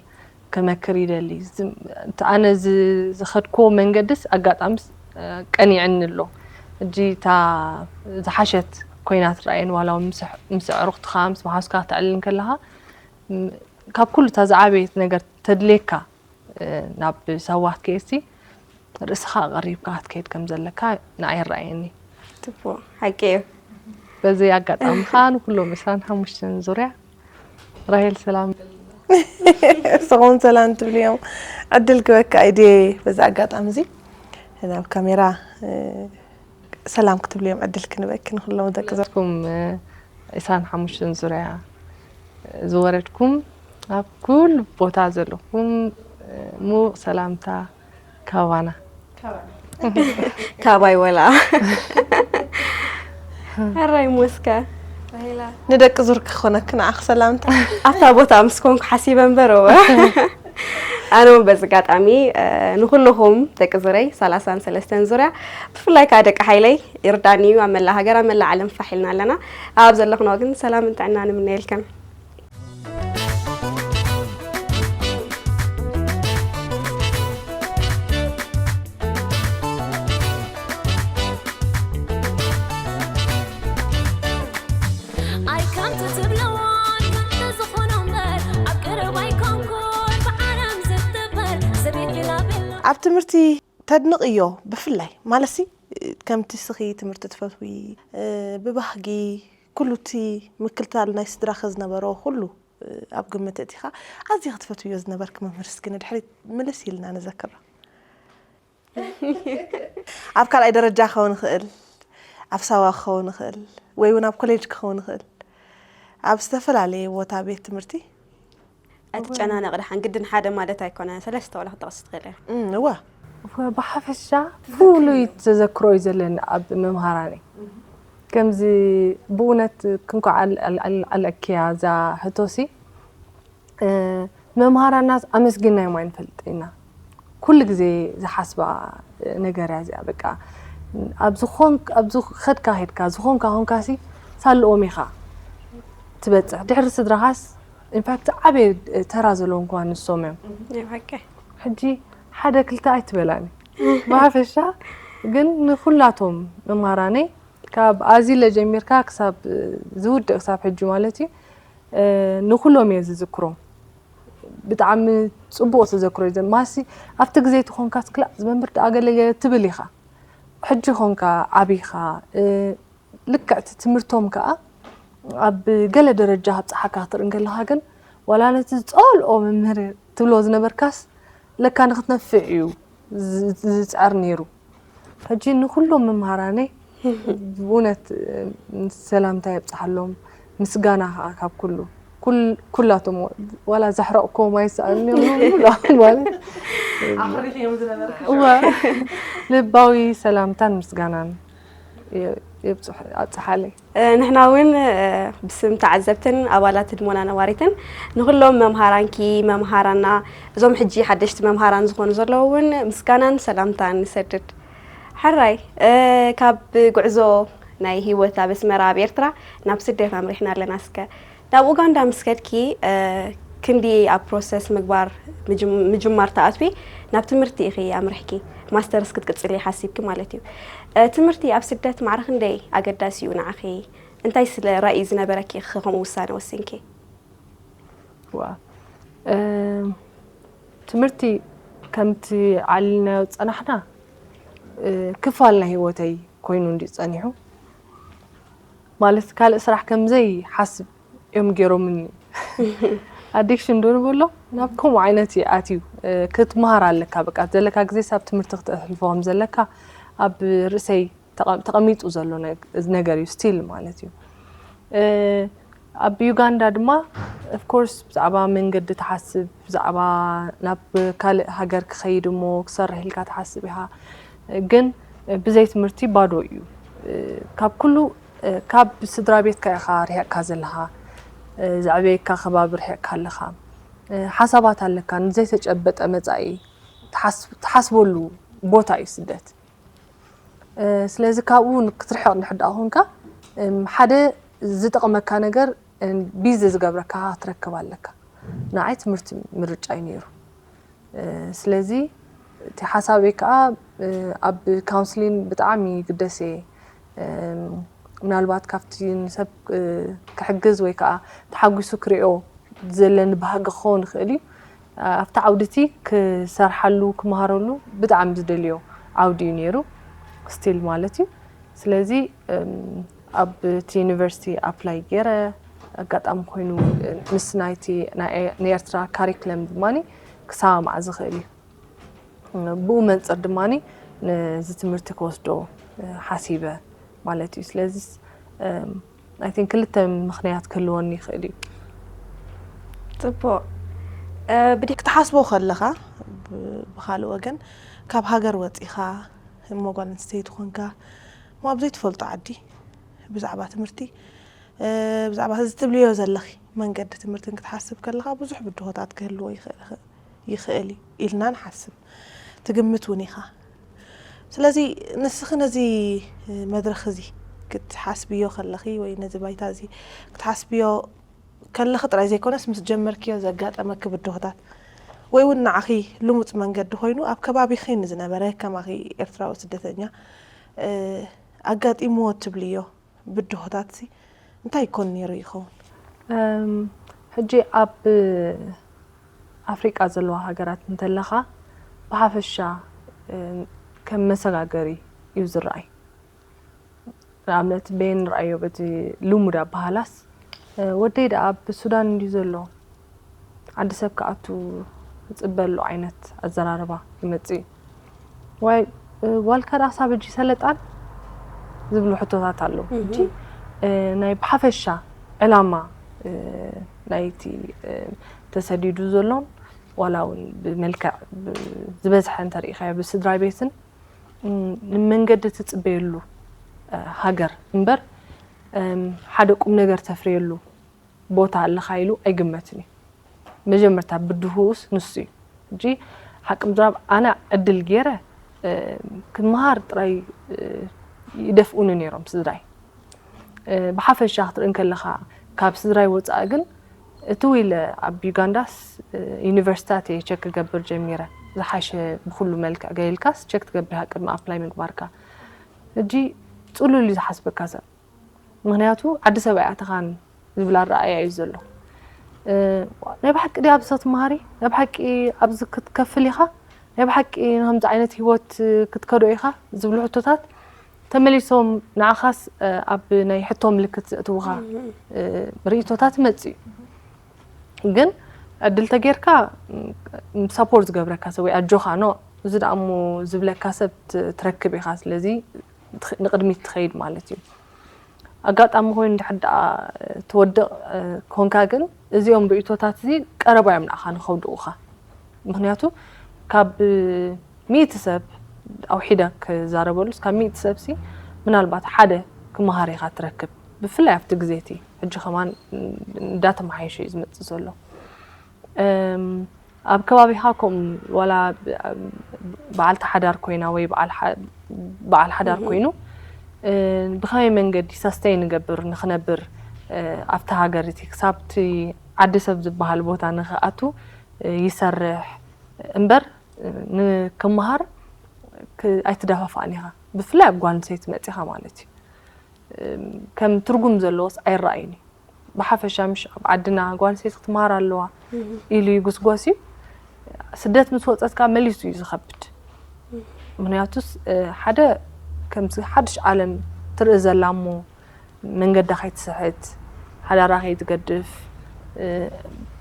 ክመክር ይደሊ። ዝም-፣ እቲ ኣነ ዝ-፣ ዝኸድክዎ መንገድስ ኣጋጣምስ፣ እ፣ ቀኒዕኒ ኣሎ። ሕጂ እታ ዝሓሸት ኮይና ትረኣየኒ፣ ዋላ እውን ምስ፣ ምስ ኣዕሩኽትኻ፣ ምስ መሓዙትካ ክተዕልል እንከለኻ፣ ም-፣ ካብ ኩሉ እታ ዝዓበየት ነገር ተድልየካ፣ እ፣ ናብ ሳዋ ክትከይድሲ፣ ርእስኻ ኣቐሪብካ ክትከይድ ከም ዘለካ ንዓይ ይረኣየኒ። ጽቡቕ፣ ሓቂ እዩ። በዚ ኣጋጣሚ ከኣ ንኩሎም ዕስራን ሓሙሽተን ዙርያ ራሄል ሰላም። ንስኹም ሰላም ትብልዮም ዕድል ክበካ እየ ድየ በዚ ኣጋጣሚ እዚ ናብ ካሜራ፣ እ፣ ሰላም ክትብልዮም ዕድል ክንበኪ ንኩሎም ደቂ ዘ- ኩም፣ እ፣ ዕስራን ሓሙሽተን ዙርያ ዝወረድኩም ኣብ ኩሉ ቦታ ዘለኹም፣ እ፣ ምዉቕ ሰላምታ ካባና። ካባይ ወላ። ሕራይ ሞስካ። ንደቂ ዙር ክኾነኪ ንዓኺ ሰላምታ። ኣብታ ቦታ ምስ ኮንኩ ሓሲበ እምበር፣ እወ። ኣነ እውን በዚ ኣጋጣሚ፣ እ፣ ንኹልኹም ደቂ ዙረይ ሰላሳን ሰለስተን ዙርያ፣ ብፍላይ ከዓ ደቂ ሓይለይ ይርዳኒ እዩ። ኣብ መላእ ሃገር፣ ኣብ መላእ ዓለም ፋሕ ኢልና ኣለና። ኣብ ዘለኹና ግን ሰላምን ጥዕናን ንምነየልክን። ኣይ ከምቲ ትብለዋን ከምቲ ዝኾኖ እምበር ኣብ ቀረባ ኣይኮንኩን ብዓለም ዝትበር ዘቤት ቤላ ቤላ። ኣብ ትምህርቲ ተድንቕዮ ብፍላይ ማለትሲ ከምቲ ስኺ ትምህርቲ ትፈትዊ ብባህጊ ኩሉ እቲ ምክልታል ናይ ስድራኺ ዝነበሮ ኩሉ ኣብ ግምት እቲኻ ኣዝኺ ትፈትውዮ ዝነበርኪ መምህር እስኪ ንድሕሪት ምልስ ኢልና ንዘክሮ። ኣብ ካልኣይ ደረጃ ክኸውን ይኽእል፣ ኣብ ሳዋ ክኸውን ይኽእል፣ ወይ እውን ኣብ ኮሌጅ ክኸውን ይኽእል፣ ኣብ ዝተፈላለየ ቦታ ቤት ትምህርቲ። ኣይትጨናነቕ፣ ደሓን ግድን ሓደ ማለት ኣይኮነ፣ ሰለስተ ዋላ ክትጠቕሲ ትኽእል እያ። እም፣ እወ። ብሓፈሻ ፍሉይ ተዘክሮ እዩ ዘለኒ ኣብ ምምሃራነይ። ከምዚ ብእውነት ክንኳዕ ኣል- ኣል- ኣል- ኣልእክያ እዛ ሕቶሲ፣ እ፣ መምሃራና ኣመስጊናዮም ኣይንፈልጥ ኢና። ኩሉ ግዜ ዝሓስባ ነገር እያ እዚኣ። በቃ ኣብ ዝኾን፣ ኣብ ዝኸድካ ኸድካ፣ ዝኾንካ ኾንካሲ ሳልኦም ኢኻ ትበጽሕ። ድሕሪ ስድራኻስ ኢንፋክት ዓበየ ተራ ዘለዎም ከኣ ንሶም እዮም። ናይ ብሓቂ። ሕጂ ሓደ ክልተ ኣይትበላኒ ብሓፈሻ። ግን ንኹላቶም መማራነይ ካብ ኣዚለ ጀሚርካ ክሳብ ዝውድእ ክሳብ ሕጂ ማለት እዩ፣ እ፣ ንኹሎም እየ ዝዝክሮም። ብጣዕሚ ጽቡቕ ተዘክሮ እዩ ዘማሲ ኣብቲ ግዜ ትኾንካ ትክላእ ዝመንብር ደኣ ገለ ገለ ትብል ኢኻ። ሕጂ ኾንካ ዓቢኻ ልክዕቲ ትምህርቶም ከኣ ኣብ ገለ ደረጃ ካብ ጸሓካ ክትርኢ እንከለኻ ግን ዋላ ነቲ ዝጸልኦ መምህር ትብሎ ዝነበርካስ ለካ ንክትነፍዕ እዩ ዝጽዕር ነይሩ። ሕጂ ንኩሎም መምሃራነይ ብእውነት ሰላምታ የብጽሓሎም፣ ምስጋና ከዓ ካብ ኩሉ ኩላቶም ዋላ ዘሕረቕኮም ኣይሰኣልንዮም ማለት ልባዊ ሰላምታን ምስጋናን የብጽሓለይ። ንሕና እውን ብስም ተዓዘብትን ኣባላት ህድሞና ነባሪትን ንኩሎም መምሃራንኪ መምሃራና እዞም ሕጂ ሓደሽቲ መምሃራን ዝኾኑ ዘለዉ እውን ምስጋናን ሰላምታን ንሰድድ። ሕራይ ካብ ጉዕዞ ናይ ህይወት ኣብ ኣስመራ ኣብ ኤርትራ ናብ ስደት ኣምሪሕና ኣለና። እስከ ናብ ኡጋንዳ ምስ ከድኪ ክንዲ ኣብ ፕሮሰስ ምግባር ምጅማር ተኣትዊ ናብ ትምህርቲ ኢኺ ኣምሪሕኪ ማስተርስ ክትቅጽሊ ሓሲብኪ ማለት እዩ። ትምህርቲ ኣብ ስደት ማዕረ ክንደይ ኣገዳሲ እዩ ንዓኺ? እንታይ ስለ ራእይ ዝነበረኪ ኢኺ ከምኡ ውሳነ ወሲንኪ? ዋ ትምህርቲ ከምቲ ዓሊልናዮ ዝጸናሕና ክፋል ናይ ህይወተይ ኮይኑ እንዲ ጸኒሑ ማለት ካልእ ስራሕ ከምዘይ ሓስብ እዮም ገይሮምኒ። ኣዲክሽን ዶ ንብሎ ናብ ከምኡ ዓይነት እዩ ኣትዩ። ክትመሃር ኣለካ በቃ ዘለካ ግዜ ሳብ ትምህርቲ ክተሕልፎ ከም ዘለካ ኣብ ርእሰይ ተቐሚጡ ዘሎ ነገር እዩ ስቲል ማለት እዩ። ኣብ ዩጋንዳ ድማ ኦፍኮርስ ብዛዕባ መንገዲ ትሓስብ ብዛዕባ ናብ ካልእ ሃገር ክኸይድ እሞ ክሰርሕ ኢልካ ትሓስብ ኢኻ። ግን ብዘይ ትምህርቲ ባዶ እዩ። ካብ ኩሉ ካብ ስድራ ቤትካ ኢኻ ርሒቕካ ዘለኻ፣ ዘዕበየካ ከባቢ ርሒቕካ ኣለኻ። ሓሳባት ኣለካ፣ ንዘይተጨበጠ መጻኢ ትሓስበሉ ቦታ እዩ ስደት። ስለዚ ካብኡ ክትርሕቕ እንድሕር ደኣ ኮንካ ሓደ ዝጠቕመካ ነገር ቢዚ ዝገብረካ ክትረክብ ኣለካ። ንዓይ ትምህርቲ ምርጫ እዩ ነይሩ። ስለዚ እቲ ሓሳበይ ከዓ ኣብ ካውንስሊን ብጣዕሚ ይግደስ እየ። ምናልባት ካብቲ ንሰብ ክሕግዝ ወይ ከዓ ተሓጒሱ ክሪኦ ዘለኒ ባህጊ ክኸውን ይኽእል እዩ። ኣብቲ ዓውዲ እቲ ክሰርሓሉ ክመሃረሉ ብጣዕሚ ዝደልዮ ዓውዲ እዩ ነይሩ ስቲል ማለት እዩ። ስለዚ ኣብ እቲ ዩኒቨርሲቲ ኣፕላይ ገይረ ኣጋጣሚ ኮይኑ ምስ ናይቲ ናይ ኤርትራ ካሪክለም ድማ ክሰማማዕ ዝኽእል እዩ። ብኡ መንፅር ድማ ነዚ ትምህርቲ ክወስዶ ሓሲበ ማለት እዩ። ስለዚ ኣይ ቲንክ ክልተ ምኽንያት ክህልወኒ ይኽእል እዩ። ፅቡቕ። ብድሕሪ ክትሓስቦ ከለኻ ብካልእ ወገን ካብ ሃገር ወፂኻ እሞ ጓል ኣንስተይቲ ኮንካ እሞ ኣብ ዘይትፈልጦ ዓዲ ብዛዕባ ትምህርቲ ብዛዕባ እዚ ትብልዮ ዘለኺ መንገዲ ትምህርትን ክትሓስብ ከለኻ ብዙሕ ብድሆታት ክህልዎ ይኽእል እዩ ኢልና ንሓስብ ትግምት እውን ኢኻ። ስለዚ ንስኺ ነዚ መድረኽ እዚ ክትሓስብዮ ከለኺ ወይ ነዚ ባይታ እዚ ክትሓስብዮ ከለኺ ጥራይ ዘይኮነስ ምስ ጀመርክዮ ዘጋጠመኪ ብድሆታት ወይ እውን ንዓኺ ልሙፅ መንገዲ ኮይኑ ኣብ ከባቢኺ ንዝነበረ ከማኺ ኤርትራዊ ስደተኛ ኣጋጢምዎ ትብልዮ ብድሆታት ሲ እንታይ ይኮን ነይሩ ይኸውን? ሕጂ ኣብ ኣፍሪቃ ዘለዋ ሃገራት እንተለኻ ብሓፈሻ ከም መሰጋገሪ እዩ ዝረኣይ። ንኣብነት በየን ንርኣዮ በቲ ልሙድ ኣበሃላስ ወደይ ደኣ ኣብ ሱዳን እንድዩ ዘሎ ዓዲ ሰብ ክኣቱ ዝፅበሉ ዓይነት ኣዘራርባ ይመፅእ እዩ። ዋይ ዋልካ ደኣ ክሳብ ሕጂ ሰለጣን ዝብሉ ሕቶታት ኣለዉ። ሕጂ ናይ ብሓፈሻ ዕላማ ናይቲ ተሰዲዱ ዘሎን ዋላ እውን ብመልክዕ ዝበዝሐ እንተርኢኻዮ ብስድራ ቤትን ንመንገዲ ትፅበየሉ ሃገር እምበር ሓደ ቁም ነገር ተፍርየሉ ቦታ ኣለኻ ኢሉ ኣይግመትን እዩ። መጀመርታ ብድሁኡስ ንሱ እዩ። ሕጂ ሓቂ ምዝራብ ኣነ ዕድል ገይረ ክመሃር ጥራይ ይደፍኡኒ ነይሮም ስድራይ። ብሓፈሻ ክትርኢ እንከለኻ ካብ ስድራይ ወፃኢ ግን እቲ ኢለ ኣብ ዩጋንዳስ ዩኒቨርሲታት እየ ቸክ ክገብር ጀሚረ። ዝሓሸ ብኩሉ መልክዕ ገይልካስ ቸክ ትገብር ኢኻ ቅድሚ ኣፕላይ ምግባርካ። ሕጂ ፅሉል እዩ ዝሓስበካ ሰብ። ምኽንያቱ ዓዲ ሰብ ኣይኣተኻን ዝብል ኣረኣእያ እዩ ዘሎ። እ፣ ናይ ብሓቂ ድያ ኣብዚ ትመሃሪ? ናይ ብሓቂ ኣብዚ ክትከፍል ኢኻ? ናይ ብሓቂ ንከምዚ ዓይነት ህይወት ክትከዶ ኢኻ? ዝብሉ ሕቶታት ተመሊሶም ንዓኻስ፣ እ፣ ኣብ ናይ ሕቶ ምልክት ዘእትውኻ፣ እ፣ ርእይቶታት ይመጽእ እዩ። ግን ዕድል ተጌርካ፣ ም፣ ሳፖርት ዝገብረካ ሰብ ወይ ኣጆኻ ኖ፣ እዚ ደኣ እሞ ዝብለካ ሰብ ት-፣ ትረክብ ኢኻ። ስለዚ ትኽ-፣ ንቕድሚት ትኸይድ ማለት እዩ። ኣጋጣሚ ኮይኑ እንድሕር ደኣ ትወድቕ፣ እ፣ ኮንካ ግን እዚኦም ርእይቶታት እዚ ቀረባ እዮም ንዓኻ ንኸውድቑኻ። ምኽንያቱ ካብ ሚእቲ ሰብ ኣውሒደ ክዛረበሉስ ካብ ሚእቲ ሰብሲ ምናልባት ሓደ ክመሃር ኢኻ ትረክብ። ብፍላይ ኣብቲ ግዜ እቲ ሕጂ ከማን እንዳተመሓየሸ እዩ ዝመጽእ ዘሎ። እም፣ ኣብ ከባቢኻ ከምኡ ዋላ ብ-፣ በዓልቲ ሓዳር ኮይና ወይ በዓል ሓ-፣ በዓል ሓዳር እህ። ኮይኑ፣ እ፣ ብኸመይ መንገዲ ሳስተይ ንገብር ንኽነብር፣ እ፣ ኣብቲ ሃገር እቲ ክሳብ እቲ ዓዲ ሰብ ዝበሃል ቦታ ንኽኣቱ፣ እ፣ ይሰርሕ እምበር፣ እ፣ ንክመሃር ክ-፣ ኣይትደፋፋእን ኢኻ። ብፍላይ ኣብ ጓል ኣንስተይቲ መጺኻ ማለት እዩ። እም፣ ከም ትርጉም ዘለዎስ ኣይረኣይን እዩ። ብሓፈሻ ምሽ ኣብ ዓድና ጓል ኣንስተይቲ ክትመሃር ኣለዋ እህ። ኢሉ ይጉስጎስ እዩ። ስደት ምስ ወጸት ከኣ መሊሱ እዩ ዝኸብድ። ምኽንያቱስ፣ እ፣ ሓደ ከምዚ ሓድሽ ዓለም ትርኢ ዘላ እሞ መንገዳ ከይትስሕት፣ ሓዳራ ከይትገድፍ፣ እ፣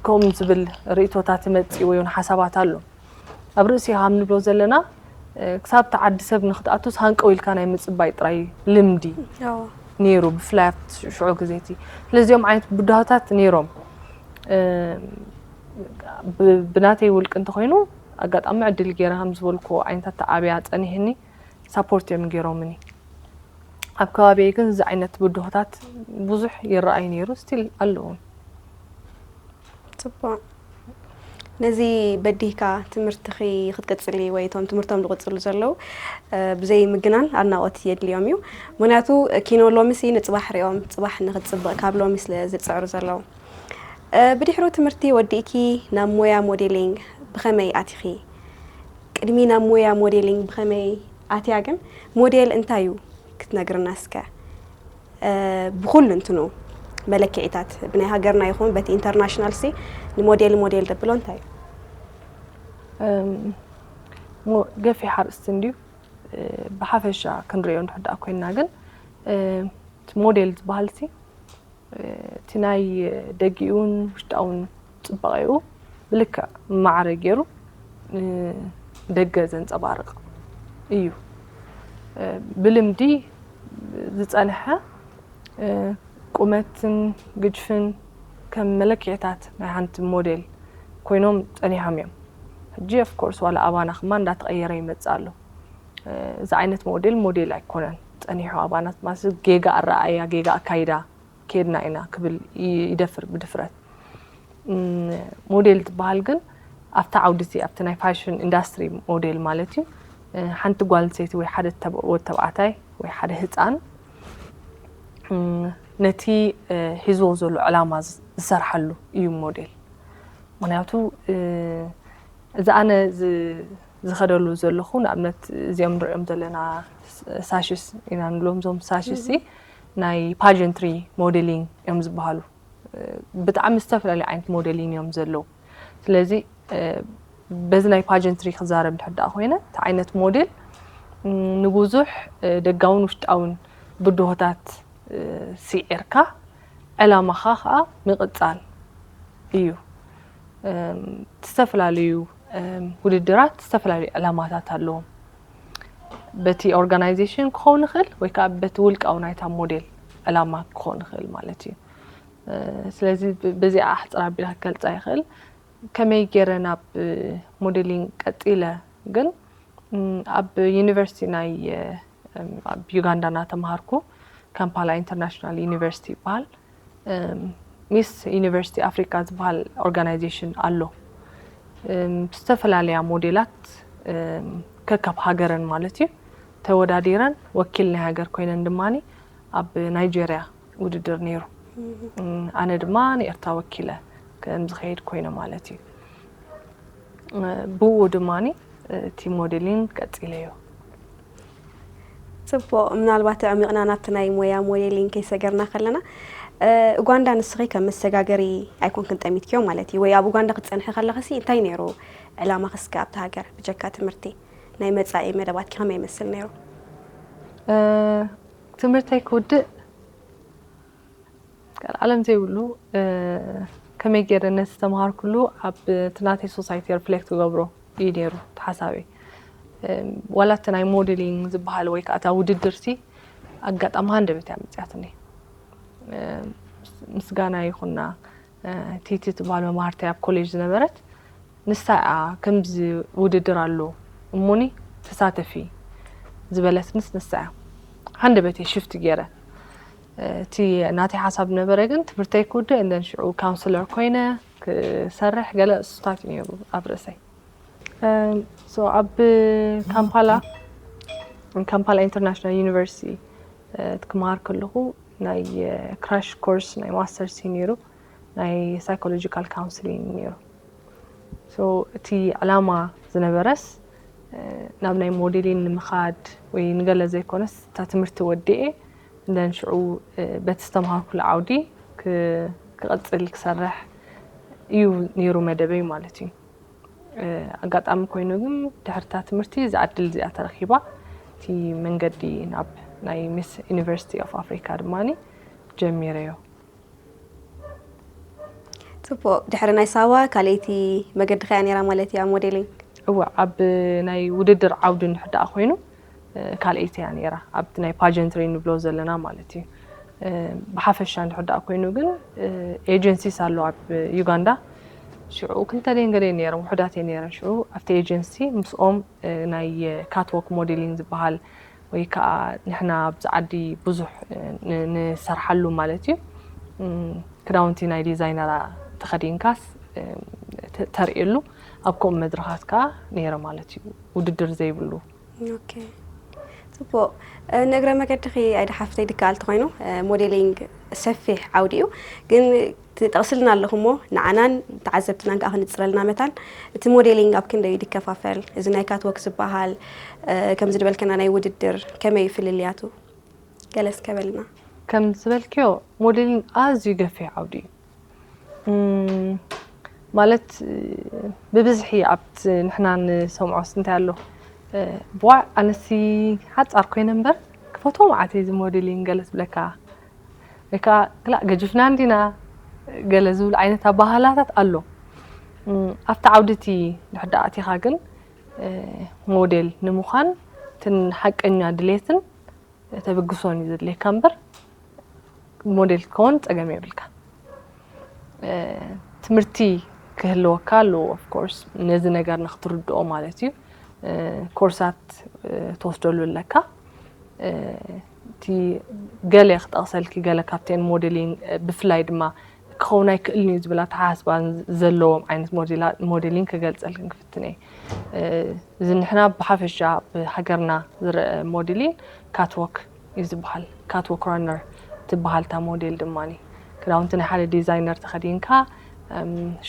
ከምኡ ዝብል ርእይቶታት ይመጽእ ወይ እውን ሓሳባት ኣሎ። ኣብ ርእሲ ከም ንብሎ ዘለና፣ እ፣ ክሳብ እቲ ዓዲ ሰብ ንክትኣቱስ ሃንቀው ኢልካ ናይ ምጽባይ ጥራይ ልምዲ እዎ። ነይሩ፣ ብፍላይ ኣብቲ ሽዑ ግዜ እቲ። ስለዚኦም ዓይነት ብድሆታት ነይሮም። እ፣ ብ-፣ ብናተይ ውልቂ እንተኾይኑ፣ ኣጋጣሚ ዕድል ገይረ ከም ዝበልኩ ዓይነት ኣተዓብያ ጸኒሕኒ፣ ሳፖርት እዮም ገይሮምኒ። ኣብ ከባቢየይ ግን እዚ ዓይነት ብድሆታት ብዙሕ ይረኣይ ነይሩ፣ ስቲል ኣለዉ። ጽቡቕ። ነዚ በዲህካ ትምህርትኺ ክትቅጽሊ ወይ እቶም ትምህርቶም ዝቕጽሉ ዘለዉ፣ እ፣ ብዘይ ምግናን ኣድናቖት የድልዮም እዩ። ምኽንያቱ ኪኖ ሎምሲ ንጽባሕ ሪኦም፣ ጽባሕ ንኽትጽብቕ ካብ ሎሚ ስለ ዝጽዕሩ ዘለዉ። እ፣ ብድሕሩ ትምህርቲ ወዲእኪ ናብ ሞያ ሞዴሊንግ ብኸመይ ኣቲኺ? ቅድሚ ናብ ሞያ ሞዴሊንግ ብኸመይ ኣትያ ግን፣ ሞዴል እንታይ እዩ ክትነግርና እስከ? እ፣ ብኹሉ እንትኑ መለክዒታት፣ ብናይ ሃገርና ይኹን በቲ ኢንተርናሽናል ሲ ንሞዴል ሞዴል ደብሎ እንታይ እዩ? እም፣ ሞ-፣ ገፊሕ ኣርእስቲ እንድዩ። እ፣ ብሓፈሻ ክንሪኦ እንድሕር ደኣ ኮይንና ግን፣ እ፣ እቲ ሞዴል ዝበሃል ሲ፣ እ፣ እቲ ናይ ደጊኡን ውሽጣውን ጽባቐኡ ብልክዕ ማዕረ ገይሩ ንደገ ዘንጸባርቕ እዩ። እ፣ ብልምዲ ዝጸንሐ፣ እ፣ ቁመትን ግጅፍን ከም መለክዒታት ናይ ሓንቲ ሞዴል ኮይኖም ጸኒሖም እዮም። ሕጂ ኦፍ ኮርስ ዋላ ኣባና ከማን እንዳተቐየረ ይመጽእ ኣሎ። እ፣ እዚ ዓይነት ሞዴል ሞዴል ኣይኮነን ጸኒሑ፣ ኣባና ማለት ጌጋ ኣረኣእያ፣ ጌጋ ኣካይዳ ከይድና ኢና ክብል ይ-፣ ይደፍር ብድፍረት። እም፣ ሞዴል ዝበሃል ግን ኣብቲ ዓውዲ እቲ፣ ኣብቲ ናይ ፋሽን ኢንዳስትሪ ሞዴል ማለት እዩ። እ፣ ሓንቲ ጓል ኣንስተይቲ ወይ ሓደ ተብ-፣ ወዲ ተባዕታይ ወይ ሓደ ህጻን፣ እም፣ ነቲ፣ እ፣ ሒዝዎ ዘሎ ዕላማ ዝ-፣ ዝሰርሓሉ እዩ ሞዴል። ምኽንያቱ፣ እ፣ እዚ ኣነ ዝ-፣ ዝኸደሉ ዘለኹ፣ ንኣብነት እዚኦም ንሪኦም ዘለና ስ-፣ ሳሽስ ኢና ንብሎም፣ እዞም ሳሽስ ሲ እህ። ናይ ፓጀንትሪ ሞዴሊንግ እዮም ዝበሃሉ። እ፣ ብጣዕሚ ዝተፈላለዩ ዓይነት ሞዴሊንግ እዮም ዘለዉ። ስለዚ፣ እ፣ በዚ ናይ ፓጀንትሪ ክዛረብ እንድሕር ደኣ ኮይነ፣ እቲ ዓይነት ሞዴል፣ ም፣ ንብዙሕ፣ እ፣ ደጋውን ውሽጣውን ብድሆታት፣ እ፣ ስዒርካ፣ ዕላማኻ ኸኣ ምቕጻል እዩ። እም፣ ዝተፈላለዩ፣ እም፣ ውድድራት ዝተፈላለዩ ዕላማታት ኣለዎም። በቲ ኦርጋናይዜሽን ክኸውን ይኽእል ወይ ከኣ በቲ ውልቃዊ ናይታ ሞዴል ዕላማ ክኸውን ይኽእል ማለት እዩ። እ፣ ስለዚ ብ-፣ በዚኣ ኣሕጽር ኣቢለ ክገልጻ ይኽእል። ከመይ ገይረ ናብ፣ እ፣ ሞዴሊንግ ቀጺለ ግን፣ እም፣ ኣብ ዩኒቨርሲቲ ናይ፣ እ፣ እም፣ ኣብ ዩጋንዳ እናተምሃርኩ፣ ካምፓላ ኢንተርናሽናል ዩኒቨርሲቲ ይበሃል። እም፣ ሚስ ዩኒቨርሲቲ ኣፍሪካ ዝበሃል ኦርጋናይዜሽን ኣሎ። እም፣ ዝተፈላለያ ሞዴላት፣ እም፣ ከካብ ሃገረን ማለት እዩ፣ ተወዳዲረን ወኪል ናይ ሃገር ኮይነን ድማኒ ኣብ ናይጄርያ ውድድር ነይሩ። እም፣ ኣነ ድማ ንኤርትራ ወኪለ ከም ዝኸይድ ኮይነ ማለት እዩ። እ፣ ብኡ ድማኒ እቲ ሞዴሊንግ ቀጺለዮ። ጽቡቕ፣ ምናልባት ኣዕሚቕና ናብቲ ናይ ሞያ ሞዴሊንግ ከይሰገርና ከለና፣ ኡጋንዳ ንስኺ ከም መሰጋገሪ ኣይኮንክን ጠሚትክዮ ማለት እዩ ወይ ኣብ ኡጋንዳ ክትፀንሒ ከለኽሲ እንታይ ነይሩ ዕላማኺ እስከ ኣብቲ ሃገር ብጀካ ትምህርቲ ናይ መፃኢ መደባትኪ ከመይ ይመስል ነይሩ? ትምህርተይ ክውድእ ዓለም ዘይብሉ ከመይ ገይረ ነቲ ዝተምሃርኩሉ ኣብ እቲ ናተይ ሶሳይቲ ሪፍሌክት ክገብሮ እዩ ነይሩ እቲ ሓሳበይ። ዋላ እቲ ናይ ሞዴሊንግ ዝበሃል ወይ ከዓ እታ ውድድር ሲ ኣጋጣሚ ሃንደበት እያ መፅያትኒ። ምስጋና ይኹና ቲቲ ትበሃል መማህርተይ ኣብ ኮሌጅ ዝነበረት ንሳ እያ ከምዚ ውድድር ኣሎ እሞኒ ተሳተፊ ዝበለትንስ ንሳ እያ። ሃንደበተይ ሽፍት ገይረ እቲ ናተይ ሓሳብ ነበረ ግን ትምህርተይ ክውድእ እንደን ሽዑ ካውንስለር ኮይነ ክሰርሕ ገለ እሱታት እዩ ነይሩ ኣብ ርእሰይ። ኣብ ካምፓላ ካምፓላ ኢንተርናሽናል ዩኒቨርሲቲ ክመሃር ከለኹ ናይ ክራሽ ኮርስ ናይ ማስተርስ እዩ ነይሩ ናይ ሳይኮሎጂካል ካውንስሊንግ ነይሩ። እቲ ዕላማ ዝነበረስ ናብ ናይ ሞዴሊን ንምኻድ ወይ ንገለ ዘይኮነስ እታ ትምህርቲ ወዲኤ እንደን ሽዑ በቲ ዝተምሃርኩሉ ዓውዲ ክቕፅል ክሰርሕ እዩ ነይሩ መደበይ ማለት እዩ። ኣጋጣሚ ኮይኑ ግን ድሕርታ ትምህርቲ እዛ ዕድል እዚኣ ተረኪባ እቲ መንገዲ ናብ ናይ ሚስ ዩኒቨርሲቲ ኦፍ ኣፍሪካ ድማ ጀሚረዮ። ፅቡቅ ድሕሪ ናይ ሳዋ ካልኣይቲ መገዲ ከያ ነይራ ማለት እዩ ኣብ ሞዴሊንግ? እወ ኣብ ናይ ውድድር ዓውዲ እንድሕር ደኣ ኮይኑ ካልኣይቲ እያ ነይራ ኣብቲ ናይ ፓጀንትሪ ንብሎ ዘለና ማለት እዩ። ብሓፈሻ እንድሕር ደኣ ኮይኑ ግን ኤጀንሲስ ኣሎ ኣብ ዩጋንዳ ሽዑ ክልተ ደን ገለ ነይረን ውሑዳት እየ ነይረን ሽዑ ኣብቲ ኤጀንሲ ምስኦም ናይ ካትወክ ሞዴሊንግ ዝበሃል ወይ ከዓ ንሕና ኣብዚ ዓዲ ብዙሕ ንሰርሓሉ ማለት እዩ ክዳውንቲ ናይ ዲዛይነራ ተኸዲንካስ ተርእየሉ ኣብ ከምኡ መድረኻት ከዓ ነይረ ማለት እዩ ውድድር ዘይብሉ ፅቡቅ ንእግረ መገድኺ ኣይደ ሓፍተይ ድከኣል ተኮይኑ ሞዴሊንግ ሰፊሕ ዓውዲ እዩ ግን ትጠቕስልና ኣለኹ እሞ ንዓናን ተዓዘብትናን ከዓ ክንፅረልና መታን እቲ ሞዴሊንግ ኣብ ክንደይ ድከፋፈል እዚ ናይ ካትወክ ዝበሃል ከምዚ ድበልከና ናይ ውድድር ከመይ እዩ ፍልልያቱ ገለ እስከ በልና ከም ዝበልክዮ ሞዴሊንግ ኣዝዩ ገፊሕ ዓውዲ እዩ ማለት ብብዝሒ ኣብቲ ንሕና ንሰምዖስ እንታይ ኣሎ ብዋዕ ኣነሲ ሓፃር ኮይነ እምበር ክፈትዎ መዓት እዚ ሞዴሊን ገለ ዝብለካ ወይ ከዓ ክላእ ገጅፍና እንዲና ገለ ዝብል ዓይነት ኣባህላታት ኣሎ ኣብቲ ዓውድቲ ድሕዳ ኣቲኻ ግን ሞዴል ንምዃን ትን ሓቀኛ ድሌትን ተበግሶን እዩ ዘድልየካ እምበር ሞዴል ክትከውን ፀገም የብልካ ትምህርቲ ክህልወካ ኣለዎ ኦፍኮርስ ነዚ ነገር ንክትርድኦ ማለት እዩ ኮርሳት ትወስደሉ ኣለካ እቲ ገለ ክጠቕሰልኪ ገለ ካብተን ሞዴሊን ብፍላይ ድማ ክኸውን ኣይክእልን እዩ ዝብል ኣተሓሳስባ ዘለዎም ዓይነት ሞዴሊን ክገልፀልክን ክፍትን እየ እዚ ንሕና ብሓፈሻ ብሃገርና ዝረአ ሞዴሊን ካትወክ እዩ ዝበሃል ካትወክ ራነር ትበሃል እታ ሞዴል ድማ ክዳውንቲ ናይ ሓደ ዲዛይነር ተኸዲንካ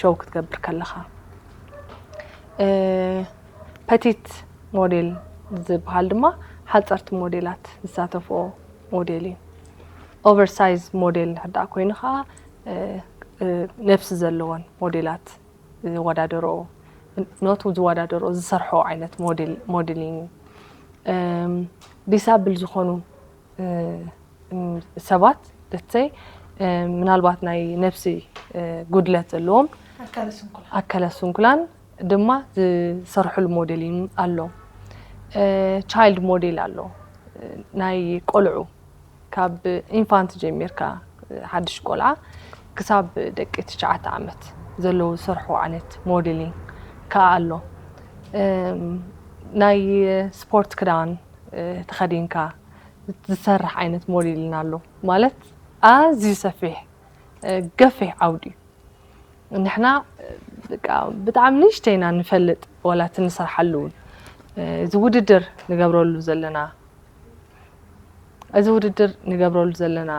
ሾው ክትገብር ከለኻ ፐቲት ሞዴል ዝበሃል ድማ ሓፀርቲ ሞዴላት ዝሳተፍኦ ሞዴል እዩ ኦቨርሳይዝ ሞዴል ንሕዳእ ኮይኑ ከዓ ነብሲ ዘለዎን ሞዴላት ዝወዳደሮ ኖቱ ዝወዳደሮ ዝሰርሖ ዓይነት ሞዴሊንግ ዲሳብል ዝኾኑ ሰባት ደተይ ምናልባት ናይ ነብሲ ጉድለት ዘለዎም ኣካለ ስንኩላን ድማ ዝሰርሕሉ ሞዴሊን ኣሎ ቻይልድ ሞዴል ኣሎ ናይ ቆልዑ ካብ ኢንፋንት ጀሚርካ ሓድሽ ቆልዓ ክሳብ ደቂ ትሽዓተ ዓመት ዘለዉ ዝሰርሑ ዓይነት ሞዴሊን ከዓ ኣሎ ናይ ስፖርት ክዳን ተኸዲንካ ዝሰርሕ ዓይነት ሞዴልን ኣሎ ማለት ኣዝዩ ሰፊሕ ገፊሕ ዓውዲ እዩ ንሕና ብጣዕሚ ንእሽተይ ኢና ንፈልጥ ዋላ እቲ ንሰርሓሉ እውን እዚ ውድድር ንገብረሉ ዘለና እዚ ውድድር ንገብረሉ ዘለና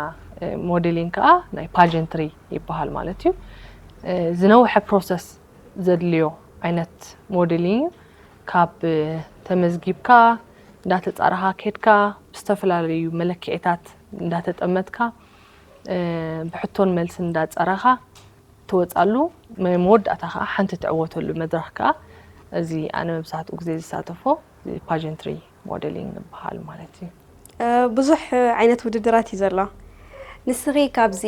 ሞዴሊን ከዓ ናይ ፓጀንትሪ ይበሃል ማለት እዩ ዝነውሐ ፕሮሰስ ዘድልዮ ዓይነት ሞዴሊን እዩ ካብ ተመዝጊብካ እንዳተፃረኻ ከድካ ብዝተፈላለዩ መለክዒታት እንዳተጠመትካ ብሕቶን መልስን እንዳፀረኻ ትወፃሉ፣ መወዳእታ ከዓ ሓንቲ ትዕወተሉ መድረኽ ከዓ እዚ ኣነ መብዛሕትኡ ግዜ ዝሳተፎ ፓጀንትሪ ሞዴሊንግ ዝበሃል ማለት እዩ። ብዙሕ ዓይነት ውድድራት እዩ ዘሎ። ንስኺ ካብዚ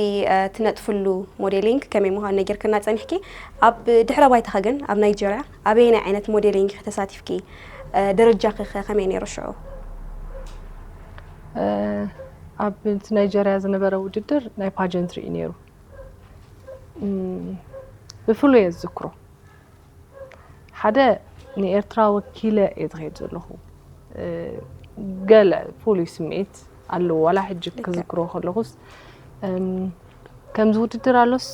ትነጥፍሉ ሞዴሊንግ ከመይ ምዃኑ ነጊርክና ጸኒሕኪ፣ ኣብ ድሕረ ባይታኺ ግን ኣብ ናይጀርያ ኣበየናይ ዓይነት ሞዴሊንግ ኢኺ ተሳቲፍኪ? ደረጃኺ ከ ከመይ ነይሩ ሽዑ? ኣብ ናይጀርያ ዝነበረ ውድድር ናይ ፓጀንትሪ እዩ ነይሩ። ብፍሉይ እየ ዝዝክሮ። ሓደ ንኤርትራ ወኪለ እየ ዝኸይድ ዘለኹ። ገለ ፍሉይ ስምዒት ኣለዎ። ዋላ ሕጂ ክዝክሮ ከለኹስ ከምዚ ውድድር ኣሎስ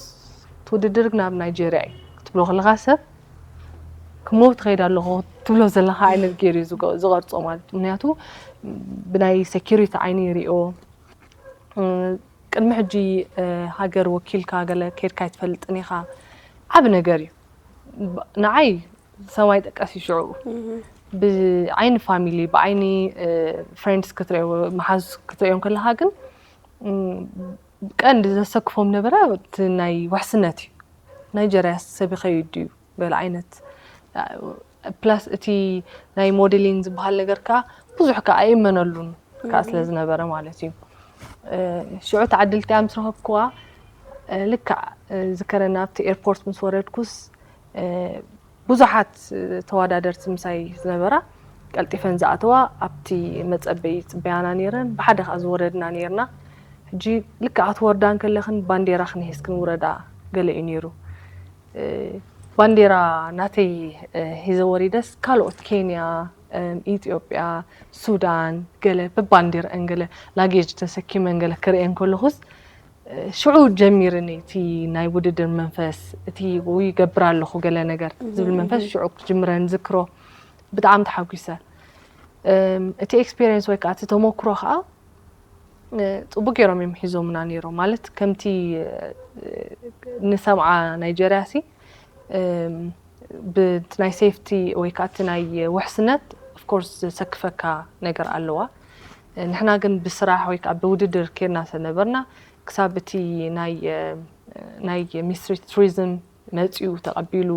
እቲ ውድድር ግን ኣብ ናይጀርያ እዩ ክትብሎ ከለኻ ሰብ ክሞት ትኸይድ ኣለኹ ትብሎ ዘለኻ ዓይነት ገይሩ እዩ ዝገ- ዝቐርጾ ማለት እዩ። ምክንያቱ ብናይ ሴኪሪቲ ዓይኒ ይሪኦ። ቅድሚ ሕጂ ሃገር ወኪልካ ገለ ከይድካ ኣይትፈልጥን ኢኻ። ዓቢ ነገር እዩ። ንዓይ ሰማይ ጠቀስ እዩ ሽዑ። ብዓይኒ ፋሚሊ፣ ብዓይኒ ፍሬንድስ ክትሪኦ፣ መሓዙት ክትሪኦም ከለኻ ግን ቀንዲ ዘሰክፎም ነበረ እቲ ናይ ውሕስነት እዩ። ናይጀርያ ሰብ ይኸይድ ድዩ ገለ ዓይነት ፕላስ እቲ ናይ ሞዴሊንግ ዝበሃል ነገር ከዓ ብዙሕ ከዓ ኣይእመነሉን ከዓ ስለ ዝነበረ ማለት እዩ። ሽዑ ተዓድልቲ እያ ምስ ረኸብክዋ ልክዕ ዝከረና ኣብቲ ኤርፖርት ምስ ወረድኩስ ብዙሓት ተወዳደርቲ ምሳይ ዝነበራ ቀልጢፈን ዝኣተዋ ኣብቲ መፀበይ ይፅበያና ነይረን። ብሓደ ከዓ ዝወረድና ነይርና። ሕጂ ልክዕ ክትወርዳ እንከለኽን ባንዴራኽን ሒዝክን ውረዳ ገለ እዩ ነይሩ። ባንዴራ ናተይ ሒዘ ወሪደስ ካልኦት ኬንያ፣ ኢትዮጵያ፣ ሱዳን ገለ ብባንዴርአን ገለ ላጌጅ ተሰኪመን ገለ ክርእየን ከለኹስ ሽዑ ጀሚርኒ እቲ ናይ ውድድር መንፈስ እቲ ይገብር ኣለኹ ገለ ነገር ዝብል መንፈስ ሽዑ ክጅምረን ዝክሮ ብጣዕሚ ተሓጒሰ። እቲ ኤክስፔሪንስ ወይ ከዓ እቲ ተመክሮ ከዓ ፅቡቅ ገይሮም እዮም ሒዞምና ነይሮም ማለት ከምቲ ንሰምዓ ናይጀርያ ሲ ብቲ ናይ ሴፍቲ ወይ ከዓ እቲ ናይ ውሕስነት ኦፍኮርስ ዘሰክፈካ ነገር ኣለዋ። ንሕና ግን ብስራሕ ወይ ከዓ ብውድድር ኬድና ስለነበርና ክሳብ እቲ ናይ ናይ ሚስትሪ ቱሪዝም መፂኡ ተቐቢሉ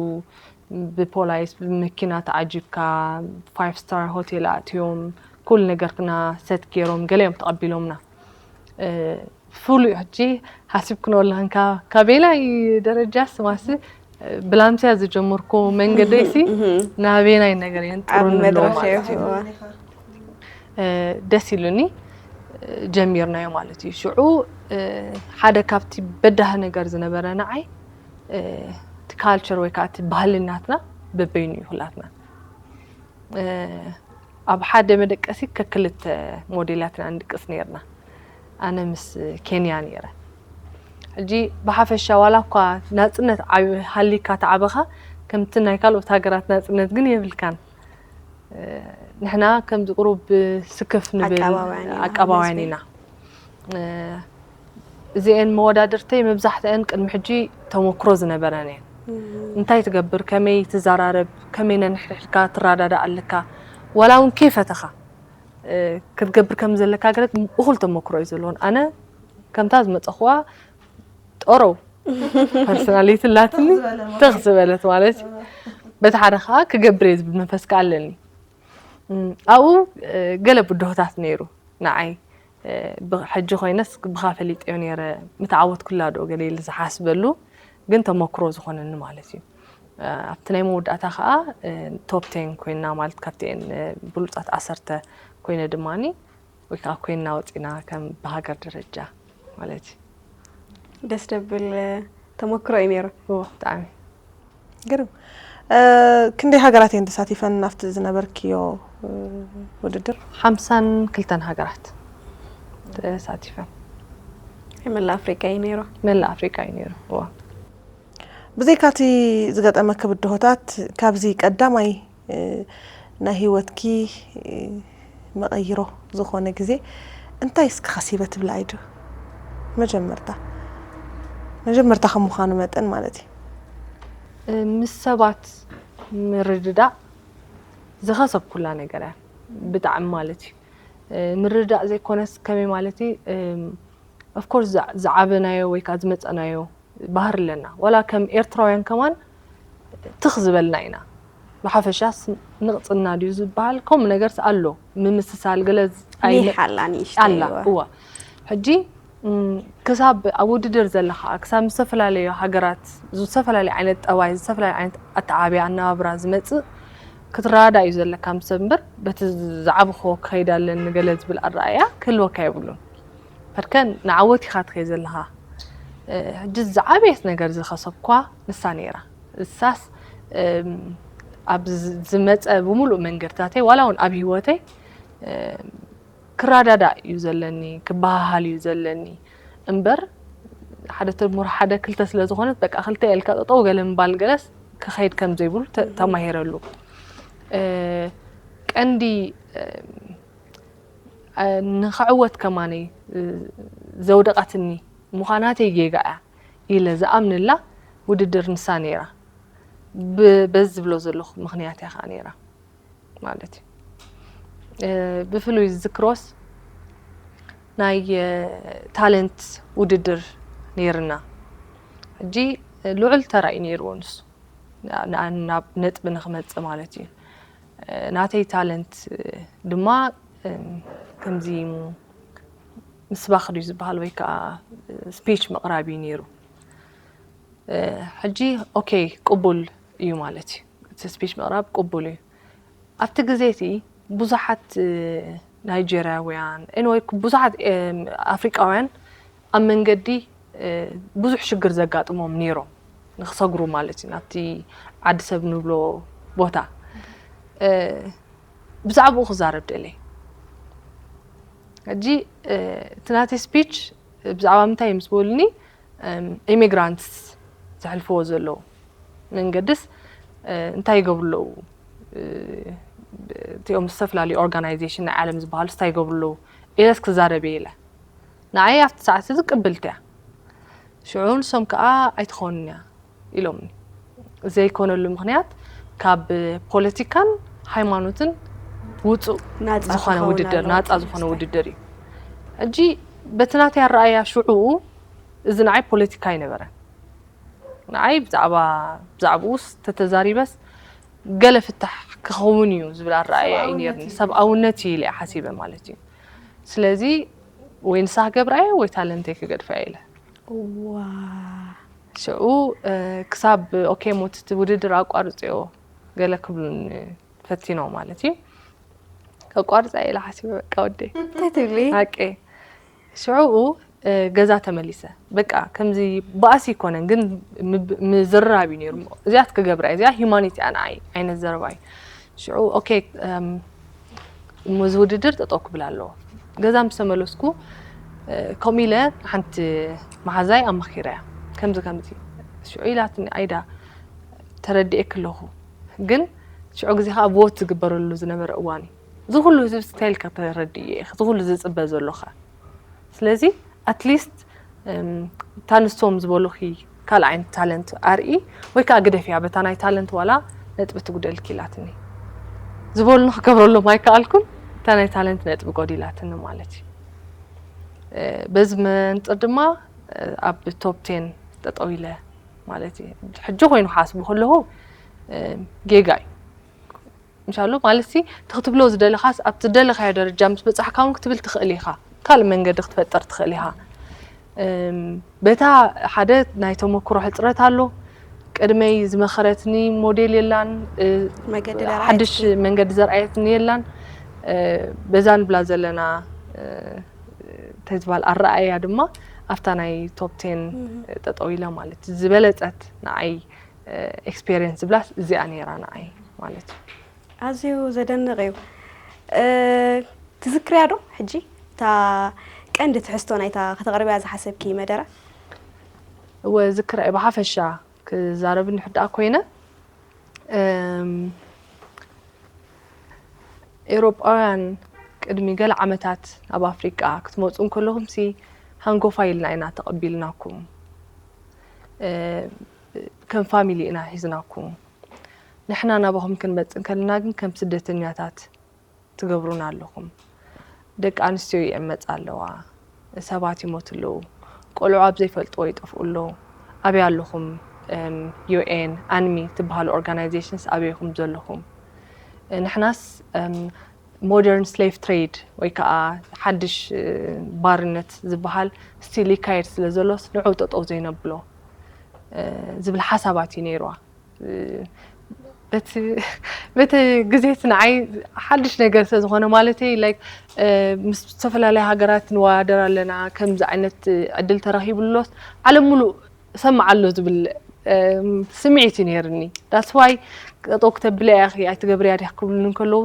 ብፖላይስ ብመኪና ተዓጂብካ ፋይቭ ስታር ሆቴል ኣእትዮም ኩሉ ነገርና ሰት ገይሮም ገለ እዮም ተቐቢሎምና። ፍሉይ ሕጂ ሓሲብክኖ ኣለኽን ካበየናይ ደረጃ ስማሲ ብላምስያ ዝጀመርኩ መንገደይሲ ናበየናይ ነገር የንጥሩኒ ኣለዎ ማለት እዩ። ደስ ኢሉኒ ጀሚርናዮ ማለት እዩ። ሽዑ ሓደ ካብቲ በዳሂ ነገር ዝነበረ ንዓይ እቲ ካልቸር ወይ ከዓ እቲ ባህሊ ናትና በበይኑ እዩ ኩላትና። ኣብ ሓደ መደቀሲ ከክልተ ሞዴላት ኢና ንድቅስ ነይርና። ኣነ ምስ ኬንያ ነይረ። ሕጂ ብሓፈሻ ዋላ እኳ ናፅነት ዓብ- ሃሊካ ተዓበኻ ከምቲ ናይ ካልኦት ሃገራት ናፅነት ግን የብልካን። ንሕና ከምዚ ቁሩብ ስክፍ ንብል ኣቀባባያን ኢና ኣቀባባያን ህዝቢ። ኢና። እዚአን መወዳድርተይ መብዛሕትአን ቅድሚ ሕጂ ተመክሮ ዝነበረን እየን። እንታይ ትገብር፣ ከመይ ትዘራረብ፣ ከመይ ነንሕድሕድካ ትረዳዳእ ኣለካ፣ ዋላ እውን ከይፈተኻ ክትገብር ከም ዘለካ ገለ እኹል ተመክሮ እዩ ዘለዎን። ኣነ ከምታ ዝመፀኽዋ ጠረው ፐርሶናሊቲ ኣላትኒ ትኽ ዝበለት ማለት እዩ። በቲ ሓደ ከዓ ክገብር እየ ዝብል መንፈስ ከዓ ኣለኒ። ኣብኡ ገለ ብድሆታት ነይሩ ንዓይ። ሕጂ ኮይነስ ብኻ ፈሊጠዮ ነይረ ምተዓወትኩላ ዶ ገለ ኢለ ዝሓስበሉ ግን ተመክሮ ዝኾነኒ ማለት እዩ። ኣብቲ ናይ መወዳእታ ከዓ ቶፕ ቴን ኮይና ማለት ካብቲአን ብሉፃት ዓሰርተ ኮይነ ድማኒ ወይ ከዓ ኮይና ወፂና ከም ብሃገር ደረጃ ማለት እዩ። ደስ ደብል ተመክሮ እዩ ነይሩ። እዎ ብጣዕሚ። ግርም። ክንደይ ሃገራት እየን ተሳቲፈን ኣብቲ ዝነበርክዮ ውድድር? ሓምሳን ክልተን ሃገራት ተሳቲፈን። መላእ ኣፍሪቃ እዩ ነይሩ። መላእ ኣፍሪቃ እዩ ነይሩ። እዎ። ብዘይካቲ ዝገጠመኪ ብድሆታት ካብዚ ቀዳማይ ናይ ህይወትኪ መቐይሮ ዝኾነ ግዜ እንታይ እስኪ ከሲበ ትብላ ኣይዶ? መጀመርታ መጀመርታ ከም ምዃኑ መጠን ማለት እዩ። ምስ ሰባት ምርድዳእ ዝኸሰብኩላ ነገር እያ ብጣዕሚ ማለት እዩ። ምርድዳእ ዘይኮነስ ከመይ ማለት እዩ Of course ዝዓበናዮ ወይ ከዓ ዝመፀናዮ ባህር ኣለና። ዋላ ከም ኤርትራውያን ከማን ትኽ ዝበልና ኢና። ብሓፈሻስ ንቕፅና ድዩ ዝበሃል ከምኡ ነገርስ ኣሎ። ምምስሳል ገለ ኒሕ ኣላ ንእሽተይ ኣላ እዋ። ሕጂ ክሳብ ኣብ ውድድር ዘለኻ ክሳብ ዝተፈላለዩ ሃገራት ዝተፈላለዩ ዓይነት ጠባይ ዝተፈላለዩ ዓይነት ኣተዓብያ ኣነባብራ ዝመፅእ ክትረዳዳእ እዩ ዘለካ ምስ ሰብ እምበር በቲ ዝዓብኾ ክኸይድ ኣለኒ ገለ ዝብል ኣረኣእያ ክህልወካ የብሉን። ፈርከን ንዓወት ኢኻ ትኸይ ዘለኻ። ሕጂ ዝዓበየት ነገር ዝኸሰብኳ ንሳ ነይራ። እሳስ ኣብ ዝመፀ ብምሉእ መንገድታተይ ዋላ እውን ኣብ ህይወተይ ክረዳዳእ እዩ ዘለኒ ክበሃሃል እዩ ዘለኒ እምበር ሓደ ተምር ሓደ ክልተ ስለ ዝኾነት በቃ ክልተ ኢልካ ጠጠው ገለ ምባል ገለስ ክኸይድ ከም ዘይብሉ ተማሂረሉ። ቀንዲ ንኽዕወት ከማነይ ዘውደቐትኒ ምዃናተይ ጌጋ እያ ኢለ ዝኣምንላ ውድድር ንሳ ነይራ። በዚ ዝብሎ ዘለኹ ምኽንያት እያ ከዓ ነይራ ማለት እዩ። ብፍሉይ ዝዝክሮስ ናይ ታለንት ውድድር ነይርና። ሕጂ ልዑል ተራ እዩ ነይርዎ ንሱ ናብ ነጥቢ ንክመፅእ ማለት እዩ። ናተይ ታለንት ድማ ከምዚ ምስባኽ ድዩ ዝበሃል ወይ ከዓ ስፒች ምቕራብ እዩ ነይሩ። ሕጂ ኦኬ ቅቡል እዩ ማለት እዩ። እቲ ስፒች ምቕራብ ቅቡል እዩ። ኣብቲ ግዜ እቲ ብዙሓት ናይጀርያውያን ወይ ብዙሓት ኣፍሪቃውያን ኣብ መንገዲ ብዙሕ ሽግር ዘጋጥሞም ነይሮም ንክሰግሩ ማለት እዩ ናብቲ ዓዲ ሰብ ንብሎ ቦታ ብዛዕባኡ ክዛረብ ደለየ። ሕጂ እቲ ናተይ ስፒች ብዛዕባ ምንታይ ምስ በሉኒ ኢሚግራንትስ ዘሕልፍዎ ዘለዉ መንገድስ እንታይ ይገብሩ ኣለዉ እቲኦም ዝተፈላለዩ ኦርጋናይዜሽን ናይ ዓለም ዝበሃሉ እንታይ ይገብሩ ኣለዉ ኢለስ ክዛረብ እየ ኢለ ንዓይ ኣብቲ ሰዓት እዚ ቅብልቲ እያ። ሽዑ ንሶም ከዓ ኣይትኾንን እያ ኢሎምኒ። ዘይኮነሉ ምኽንያት ካብ ፖለቲካን ሃይማኖትን ውፁእ ዝኾነ ውድድር ናፃ ዝኾነ ውድድር እዩ። ሕጂ በቲ ናተይ ኣረኣያ ሽዑኡ እዚ ንዓይ ፖለቲካ ኣይነበረን። ንዓይ ብዛዕባ ብዛዕባኡስ ተተዛሪበስ ገለ ፍታሕ ክኸውን እዩ ዝብል ኣረኣያ እዩ ነርኒ። ሰብኣውነት እዩ ኢለ ሓሲበ ማለት እዩ። ስለዚ ወይ ንሳ ክገብራ እየ ወይ ታለንተይ ክገድፋ እየ ኢለ። ሽዑ ክሳብ ኦኬ ሞት ውድድር ኣቋርፅዮ ገለ ክብሉን ፈቲኖ ማለት እዩ። ከቋርፃ እየ ኢለ ሓሲበ በቃ ወደይ። እንታይ ትብሊ? ሓቂ ሽዑኡ ገዛ ተመሊሰ በቃ ከምዚ ባእሲ ይኮነን ግን ምዝርራብ እዩ ነይሩ። እዚኣ ትክገብራ እዚኣ ሂማኒቲ እያ ንዓይ ዓይነት ዘረባ እዩ። ሽዑ ኦኬ እሞ እዚ ውድድር ጠጠው ክብል ኣለዎ። ገዛ ምስ ተመለስኩ ከምኡ ኢለ ሓንቲ መሓዛይ ኣማኺረያ ከምዚ ከምዚ ሽዑ ኢላትኒ ኣይዳ ተረዲኤኪ ኣለኹ ግን ሽዑ ግዜ ከዓ ቮት ዝግበረሉ ዝነበረ እዋን እዩ። እዚ ኩሉ ህዝቢ እንታይ ኢልካ ተረድእ ኢኻ እዚ ኩሉ ዝፅበ ዘሎ ከ ስለዚ ኣትሊስት እታ ንሶም ዝበሉኺ ካልእ ዓይነት ታለንት ኣርኢ ወይ ከዓ ግደፍያ በታ ናይ ታለንት ዋላ ነጥቢ ትጉደልኪ ኢላትኒ ዝበሉኒ ክገብረሎም ኣይከኣልኩን እታ ናይ ታለንት ነጥቢ ጎዲላትኒ ማለት እዩ። በዚ መንፅር ድማ ኣብ ቶፕ ቴን ጠጠው ኢለ ማለት እዩ። ሕጂ ኮይኑ ክሓስቡ ከለኹ ጌጋ እዩ። ምሻሉ ማለት ሲ እቲ ክትብሎ ዝደለኻስ ኣብቲ ዝደለኻዮ ደረጃ ምስ በፃሕካ እውን ክትብል ትኽእል ኢኻ። ካልእ መንገዲ ክትፈጥር ትኽእል ኢኻ። በታ ሓደ ናይ ተመክሮ ሕፅረት ኣሎ። ቅድመይ ዝመኸረትኒ ሞዴል የላን። ሓድሽ መንገዲ ዘርኣየትኒ የላን። በዛ ንብላ ዘለና ተዝባል ኣረኣያ ድማ ኣብታ ናይ ቶፕ ቴን ጠጠው ኢለ ማለት ዝበለፀት ንዓይ ኤክስፔሪየንስ ዝብላስ እዚኣ ነይራ ንዓይ ማለት እዩ። ኣዝዩ ዘደንቕ እዩ። ትዝክርያ ዶ ሕጂ እታ ቀንዲ ትሕዝቶ ናይታ ከተቕርብያ ዝሓሰብኪ መደረ? እወ ዝክራ እየ ብሓፈሻ ክዛረብ እንድሕር ደኣ ኮይነ ኤውሮጳውያን ቅድሚ ገለ ዓመታት ናብ ኣፍሪቃ ክትመፁ እንከለኹም ሲ ሃንጎፋ ኢልና ኢና ተቐቢልናኩም። ከም ፋሚሊ ኢና ሒዝናኩም። ንሕና ናባኹም ክንመፅእ እንከለና ግን ከም ስደተኛታት ትገብሩና ኣለኹም። ደቂ ኣንስትዮ ይዕመፃ ኣለዋ። ሰባት ይሞቱ ኣለዉ። ቆልዑ ኣብ ዘይፈልጥዎ ይጠፍኡ ኣለዉ። ኣበይ ኣለኹም? ዩኤን ኣንሚ ትበሃሉ ኦርጋናይዜሽንስ ኣበይ ኢኹም ዘለኹም? ንሕናስ ሞደርን ስሌቭ ትሬድ ወይ ከዓ ሓድሽ ባርነት ዝበሃል ስቲል ይካየድ ስለ ዘሎስ ንዑ ጠጠው ዘይነብሎ ዝብል ሓሳባት እዩ ነይርዋ። በቲ ግዜት ንዓይ ሓድሽ ነገር ስለ ዝኾነ ማለተይ ላይክ ምስ ዝተፈላለያ ሃገራት ንወዳደር ኣለና፣ ከምዚ ዓይነት ዕድል ተረኺቡ ኣሎስ ዓለም ሙሉእ እሰምዕ ኣሎ ዝብል ስምዒት እዩ ነይርኒ። ዳትስ ዋይ ጠጠው ክተብለ እያ ኣይትገብርያ ዲያ ክብሉኒ እንከለዉ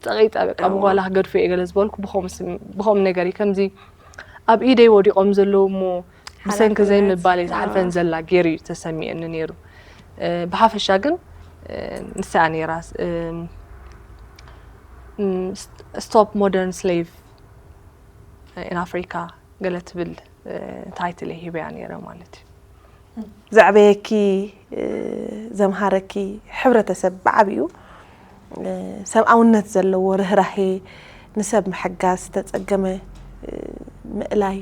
ጸቂጠ በቃ ብጓላ ክገድፎ እየ ገለ ዝበልኩ ብኸምኡ ነገር እዩ ከምዚ ኣብ ኢደይ ወዲቖም ዘለዉ እሞ ብሰንኪ ዘይምባል እየ ዝሓልፈን ዘላ ገይሩ እዩ ተሰሚዕኒ ነይሩ። ብሓፈሻ ግን ንሳ እያ ነይራ ስቶፕ ሞደርን ስሌቭ ኢን ኣፍሪካ ገለ ትብል ታይትል እየ ሂበያ ነይረ ማለት እዩ። ዘዕበየኪ ዘምሃረኪ ሕብረተሰብ ብዓብኡ ሰብኣውነት ዘለዎ ርህራሄ ንሰብ ምሕጋዝ ዝተፀገመ ምእላይ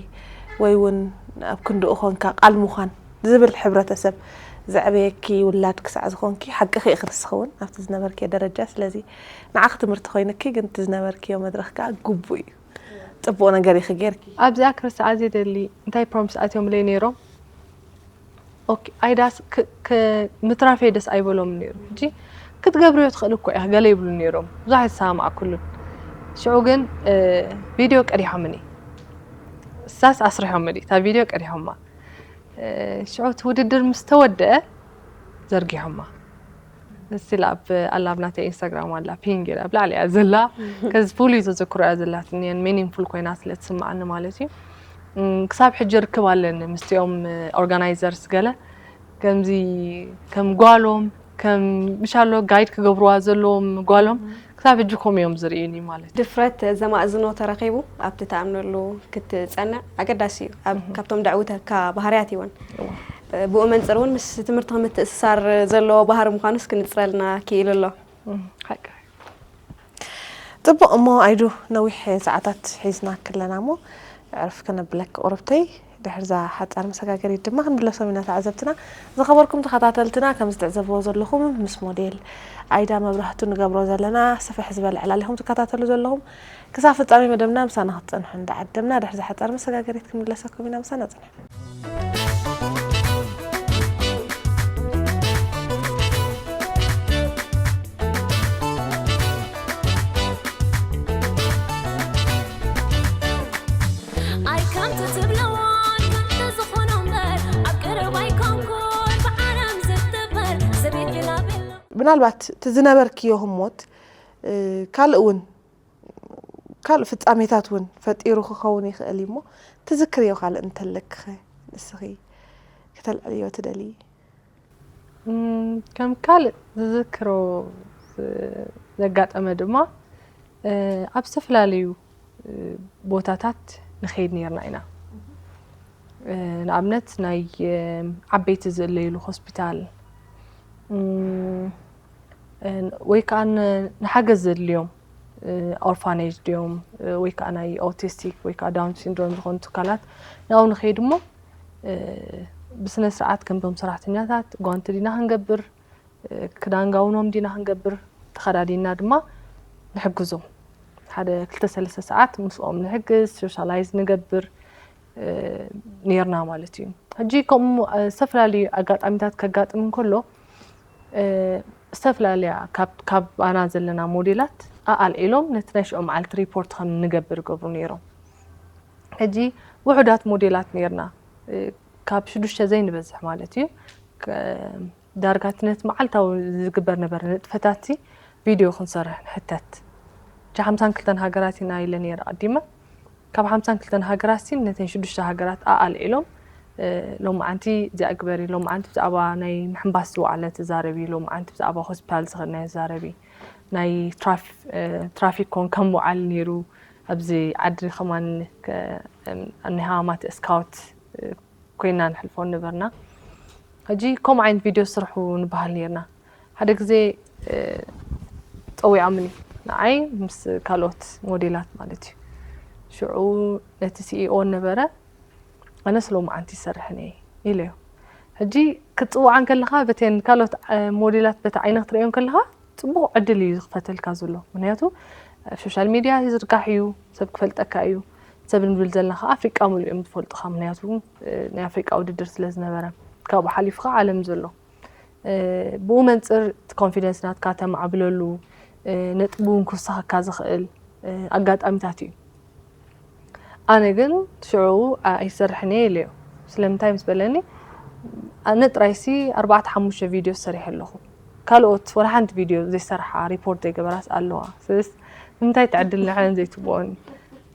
ወይ እውን ኣብ ክንድኡ ኮንካ ቃል ምዃን ዝብል ሕብረተሰብ ዘዕበየኪ ውላድ ክሳዕ ዝኾንኪ ሓቅኺ ኢኺ ንስኺ እውን ኣብቲ ዝነበርክዮ ደረጃ ስለዚ ንዓኺ ትምህርቲ ኮይንኪ ግን እቲ ዝነበርክዮ መድረኽ ከዓ ግቡእ እዩ ፅቡቕ ነገር ኢኺ ጌርኪ ኣብዚኣ ክርስትዓ ዘይደሊ እንታይ ፕሮምስ ኣትዮምለይ ነይሮም ኦኬ ኣይዳስ ምትራፈይ ደስ ኣይበሎም ነይሩ ሕጂ ክትገብርዮ ትኽእል እኮ ኢኻ ገለ ይብሉ ነይሮም ብዙሕ ኣይተሰማማዕኩሉን ሽዑ ግን ቪድዮ ቀዲሖምኒ እሳስ ኣስሪሖምኒ እታ ቪድዮ ቀዲሖማ ሽዑ እቲ ውድድር ምስ ተወደአ ዘርጊሖማ ስቲል ኣብ ኣላ ኣብ ናተይ ኢንስታግራም ኣላ ፒንግ ኢላ ኣብ ላዕሊ እያ ዘላ ከዚ ፍሉይ ተዘክሮ እያ ዘላትኒ ን ሚኒንግፉል ኮይና ስለ ትስምዓኒ ማለት እዩ ክሳብ ሕጂ ርክብ ኣለኒ ምስቲኦም ኦርጋናይዘርስ ገለ ከምዚ ከም ጓሎም ከም ምሻሎ ጋይድ ክገብርዋ ዘለዎም ጓሎም ክሳብ ሕጂ ከምኡ እዮም ዝርእዩኒ ማለት እዩ። ድፍረት ዘማእዝኖ ተረኺቡ ኣብቲ ትኣምነሉ ክትጸንዕ ኣገዳሲ እዩ። ኣብ ካብቶም ደዕውተካ ባህርያት እወን። ብኡ መንጽር እውን ምስ ትምህርቲ ምትእስሳር ዘለዎ ባህሪ ምዃኑስ ክንጽረልና ክኢሉ ኣሎ። ሓቂ ጽቡቕ እሞ ኣይዱ ነዊሕ ሰዓታት ሒዝና ክለና እሞ ዕርፍ ከነብለኪ ቁርብተይ ድሕርዛ ሓጻር መሰጋገሪት ድማ ክንምለሶም ኢና ተዓዘብትና። ዝኸበርኩም ተኸታተልትና ከምዚ ትዕዘብዎ ዘለኹም ምስ ሞዴል ኣይዳ መብራህቱ ንገብሮ ዘለና ስፍሕ ዝበለ ዕላል ኢኹም ትከታተሉ ዘለኹም። ክሳብ ፍጻሜ መደብና ምሳና ክትጸንሑ እንዳዓደምና ድሕርዛ ሓጻር መሰጋገሪት ክንምለሰኩም ኢና ምሳና ጽንሑ። ኣይ ከምቲ ትብለዎ ከምቲ ዝኾኖ እምበር ኣብ ቀረባ ኣይኮንኩን ብዓለም ዝትበር ዘቤት ኢላ ቤላ ምናልባት እቲ ዝነበርክዮ ህሞት ካልእ እውን ካልእ ፍጻሜታት እውን ፈጢሩ ክኸውን ይኽእል እዩ እሞ ትዝክርዮ ካልእ እንተለክኸ ንስኺ ከተልዕልዮ ትደልዪ? ከም ካልእ ዝዝክሮ ዘጋጠመ ድማ ኣብ ዝተፈላለዩ ቦታታት ንኸይድ ነርና ኢና። ንኣብነት ናይ ዓበይቲ ዝእለይሉ ሆስፒታል ወይ ከዓ ንሓገዝ ዘድልዮም ኦርፋኔጅ ድዮም ወይ ከዓ ናይ ኦቲስቲክ ወይ ከዓ ዳውን ሲንድሮም ዝኾኑ ትካላት ናብኡ ንኸይድ እሞ ብስነ ስርዓት ከምቶም ሰራሕተኛታት ጓንቲ ዲና ክንገብር ክዳን ጋውኖም ዲና ክንገብር ተኸዳዲና ድማ ንሕግዞም ሓደ ክልተ ሰለስተ ሰዓት ምስኦም ንሕግዝ ሶሻላይዝ ንገብር ነርና ማለት እዩ ሕጂ ከምኡ ዝተፈላለዩ ኣጋጣሚታት ከጋጥም እንከሎ ዝተፈላለያ ካብ ኣና ዘለና ሞዴላት ኣኣልዒሎም ነቲ ናይ ሽዑ መዓልቲ ሪፖርት ከም ንገብር ይገብሩ ነይሮም ሕጂ ውሑዳት ሞዴላት ነርና ካብ ሽዱሽተ ዘይንበዝሕ ማለት እዩ ዳርጋ እቲ ነቲ መዓልታዊ ዝግበር ነበረ ንጥፈታት ቪድዮ ክንሰርሕ ንሕተት። ሕጂ ሓምሳን ክልተን ሃገራት ኢና ኢለ ነይረ ኣቐዲመ። ካብ ሓምሳን ክልተን ሃገራት ሲ ነተን ሽዱሽተ ሃገራት ኣኣልዒሎም ሎማዓንቲ እዚኣ ግበሪ፣ ሎማዓንቲ ብዛዕባ ናይ ምሕንባስ ዝወዓለ ተዛረቢ፣ ሎማዓንቲ ብዛዕባ ሆስፒታል ዝኸድናዮ ተዛረቢ፣ ናይ ትራፊክ ኮን ከም ምውዓል ነይሩ ኣብዚ ዓዲ ከማን ናይ ሃማማት ስካውት ኮይና ንሕልፎ ነበርና። ሕጂ ከምኡ ዓይነት ቪድዮ ስርሑ ንበሃል ነርና። ሓደ ግዜ ፀዊዖምኒ ንዓይ ምስ ካልኦት ሞዴላት ማለት እዩ። ሽዑ ነቲ ሲኢኦ ነበረ፣ ኣነስ ሎማዓንቲ ይሰርሕን እየ ኢለዮ። ሕጂ ክትፅውዓ እንከለኻ በተን ካልኦት ሞዴላት በቲ ዓይነ ክትርእዮ እንከለኻ ፅቡቕ ዕድል እዩ ዝኽፈተልካ ዘሎ። ምክንያቱ ኣብ ሶሻል ሚድያ ይዝርጋሕ እዩ፣ ሰብ ክፈልጠካ እዩ። ሰብ ንብል ዘለና ከዓ ኣፍሪቃ ሙሉእ እዮም ዝፈልጡኻ፣ ምክንያቱ ናይ ኣፍሪቃ ውድድር ስለ ዝነበረ፣ ካብኡ ሓሊፉ ከዓ ዓለም ዘሎ። ብኡ መንፅር እቲ ኮንፊደንስ ናትካ ተማዕብለሉ፣ ነጥቢ እውን ክውስኸካ ዝኽእል ኣጋጣሚታት እዩ። ኣነ ግን ሽዑ ኣይሰርሕን እየ ኢለዮ። ስለምንታይ ምስ በለኒ፣ ኣነ ጥራይሲ ኣርባዕተ ሓሙሽተ ቪድዮ ሰሪሐ ኣለኹ፣ ካልኦት ወላ ሓንቲ ቪድዮ ዘይሰርሓ፣ ሪፖርት ዘይገበራስ ኣለዋ። ስለዚ ንምንታይ ትዕድል ንዐን ዘይትብኦን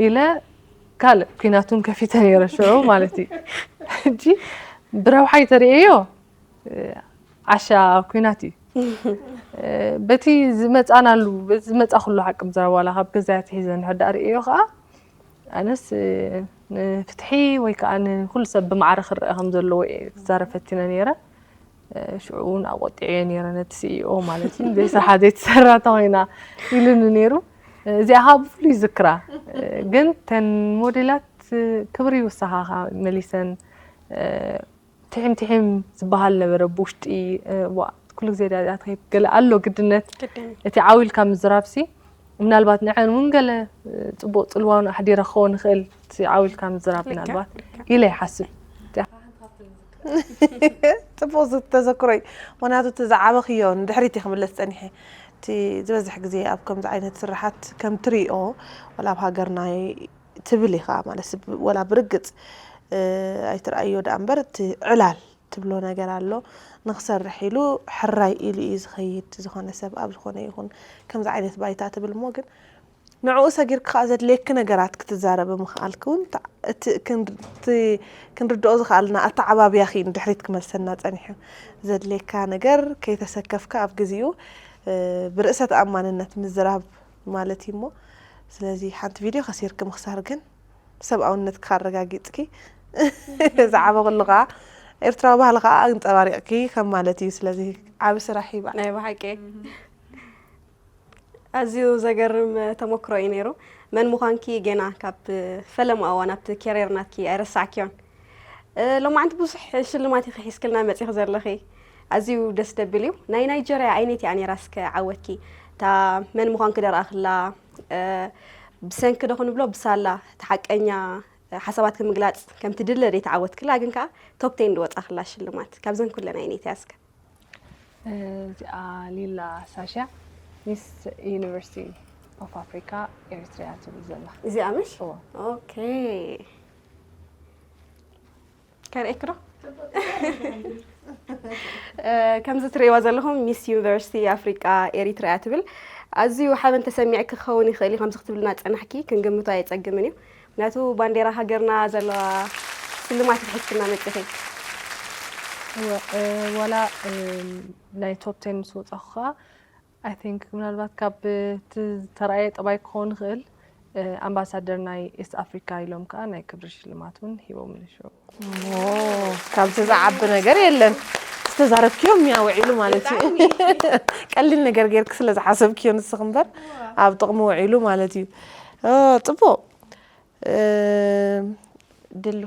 ኢለ ካልእ ኩናቱን ከፊተ ነይረ ሽዑ ማለት እዩ። ሕጂ ብረብሓይ ተርእዮ ዓሻ ኩናት እዩ። በቲ ዝመፃናሉ፣ በቲ ዝመፃ ኩሉ ሓቂ ብዛዕባ ዋላ ካብ ገዛ ትሒዘ እንድሕር ደኣ ርእዮ ከዓ፣ ኣነስ ንፍትሒ ወይ ከዓ ንኩሉ ሰብ ብማዕረ ክረአ ከም ዘለዎ እየ ክዛረብ ፈቲነ ነይረ። ሽዑ እውን ኣቆጢዐዮ ነይረ ነቲ ሲኢኦ ማለት እዩ። ዘይስራሕ ዘይትሰራ ተኮይና ኢሉኒ ነይሩ። እዚኣ ከዓ ብፍሉይ ዝክራ። ግን ተን ሞዴላት ክብሪ ይውሳኻኻ መሊሰን። ትሒም ትሒም ዝበሃል ነበረ ብውሽጢ። ዋ፣ ኩሉ ግዜ ዳ ትኸይድ ገለ ኣሎ ግድነት። እቲ ዓው ኢልካ ምዝራብሲ ምናልባት ንዐን እውን ገለ ፅቡቕ ፅልዋን ኣሕዲረ ክኸውን ይኽእል፣ እቲ ዓው ኢልካ ምዝራብ ምናልባት ኢለ ይሓስብ። ፅቡቕ ተዘክሮ እዩ። ምክንያቱ እቲ ዝዓበኽዮ ንድሕሪት ክምለስ ፀኒሐ፣ እቲ ዝበዝሕ ግዜ ኣብ ከምዚ ዓይነት ስራሓት ከም ትሪኦ፣ ወላ ኣብ ሃገርና ትብል ኢኻ ማለት፣ ወላ ብርግፅ ኣይትርኣዮ ደኣ እምበር፣ እቲ ዕላል ትብሎ ነገር ኣሎ። ንክሰርሕ ኢሉ ሕራይ ኢሉ እዩ ዝኸይድ፣ ዝኾነ ሰብ ኣብ ዝኾነ ይኹን ከምዚ ዓይነት ባይታ ትብል እሞ፣ ግን ንዕኡ ሰጊርኪ ከዓ ዘድልየኪ ነገራት ክትዛረቢ ምኽኣልኪ እውን፣ እቲ ክንርድኦ ዝኽኣልና ኣተዓባብያኺ ንድሕሪት ክመልሰና ፀኒሑ። ዘድልየካ ነገር ከይተሰከፍካ ኣብ ግዚኡ ብርእሰ ተኣማንነት ምዝራብ ማለት እዩ እሞ፣ ስለዚ ሓንቲ ቪድዮ ከሲርኪ ምኽሳር ግን ሰብኣውነትኪ ኣረጋጊፅኪ፣ ዝዓበኹሉ ከዓ ኤርትራዊ ባህሊ ከዓ ኣንፀባሪቕኪ ከም ማለት እዩ። ስለዚ ዓቢ ስራሕ ይባዕ። ናይ ብሓቂ ኣዝዩ ዘገርም ተሞክሮ እዩ ነይሩ። መን ምዃንኪ ገና ካብ ፈለማ እዋን ኣብቲ ኬርየር ናትኪ ኣይረሳዕክዮን። ሎማዓንቲ ብዙሕ ሽልማት ኢኺ ሒዝክልና መፂኺ ዘለኺ። ኣዝዩ ደስ ደብል እዩ። ናይ ናይጀርያ ኣይነት እያ ነይራ እስከ ዓወትኪ? እታ መን ምዃንኪ ደርኣኽላ ብሰንኪ ዶ ክንብሎ ብሳላ እቲ ሓቀኛ ሓሳባትኪ ምግላፅ ከምቲ ድለ ደይተዓወትክላ ግን ከዓ ቶፕ ቴን ድወፃኽላ ሽልማት ካብዘን ኩለን ኣይነት እያ እስከ? እዚኣ ሊላ ሳሻ ሚስ ዩኒቨርሲቲ ኦፍ ኣፍሪካ ኤሪትሪያ ትብል ዘላ። እዚኣ ምሽ? እዎ። ኦኬ። ከርእየኪ ዶ? ከምዚ ትርእይዋ ዘለኹም ሚስ ዩኒቨርሲቲ ኣፍሪቃ ኤሪትሪያ ትብል። ኣዝዩ ሓበን ተሰሚዕኪ ክኸውን ይኽእል እዩ ከምዚ ክትብልና ዝጸናሕኪ፣ ክንግምቶ ኣየጸግምን እዩ። ምክንያቱ ባንዴራ ሃገርና ዘለዋ ስልማት ሒዝክና መጺኺ። እወ፣ እ፣ ዋላ እ፣ ናይ ቶፕ ቴን ምስ ወጻኹ ከኣ I think ምናልባት ካብ እቲ ዝተራእየ ጠባይ ክኸውን ይኽእል፣ ኣምባሳደር ናይ ኢስት ኣፍሪካ ኢሎም ከዓ ናይ ክብሪ ሽልማት እውን ሂቦምኒ ሽዑ። ካብዚ ዝዓቢ ነገር የለን። ዝተዛረብክዮ ሚያ ውዒሉ ማለት እዩ። ቀሊል ነገር ጌርክ ስለ ዝሓሰብክዮ ንስኽ እምበር ኣብ ጥቕሚ ውዒሉ ማለት እዩ። ጽቡቕ ድሉ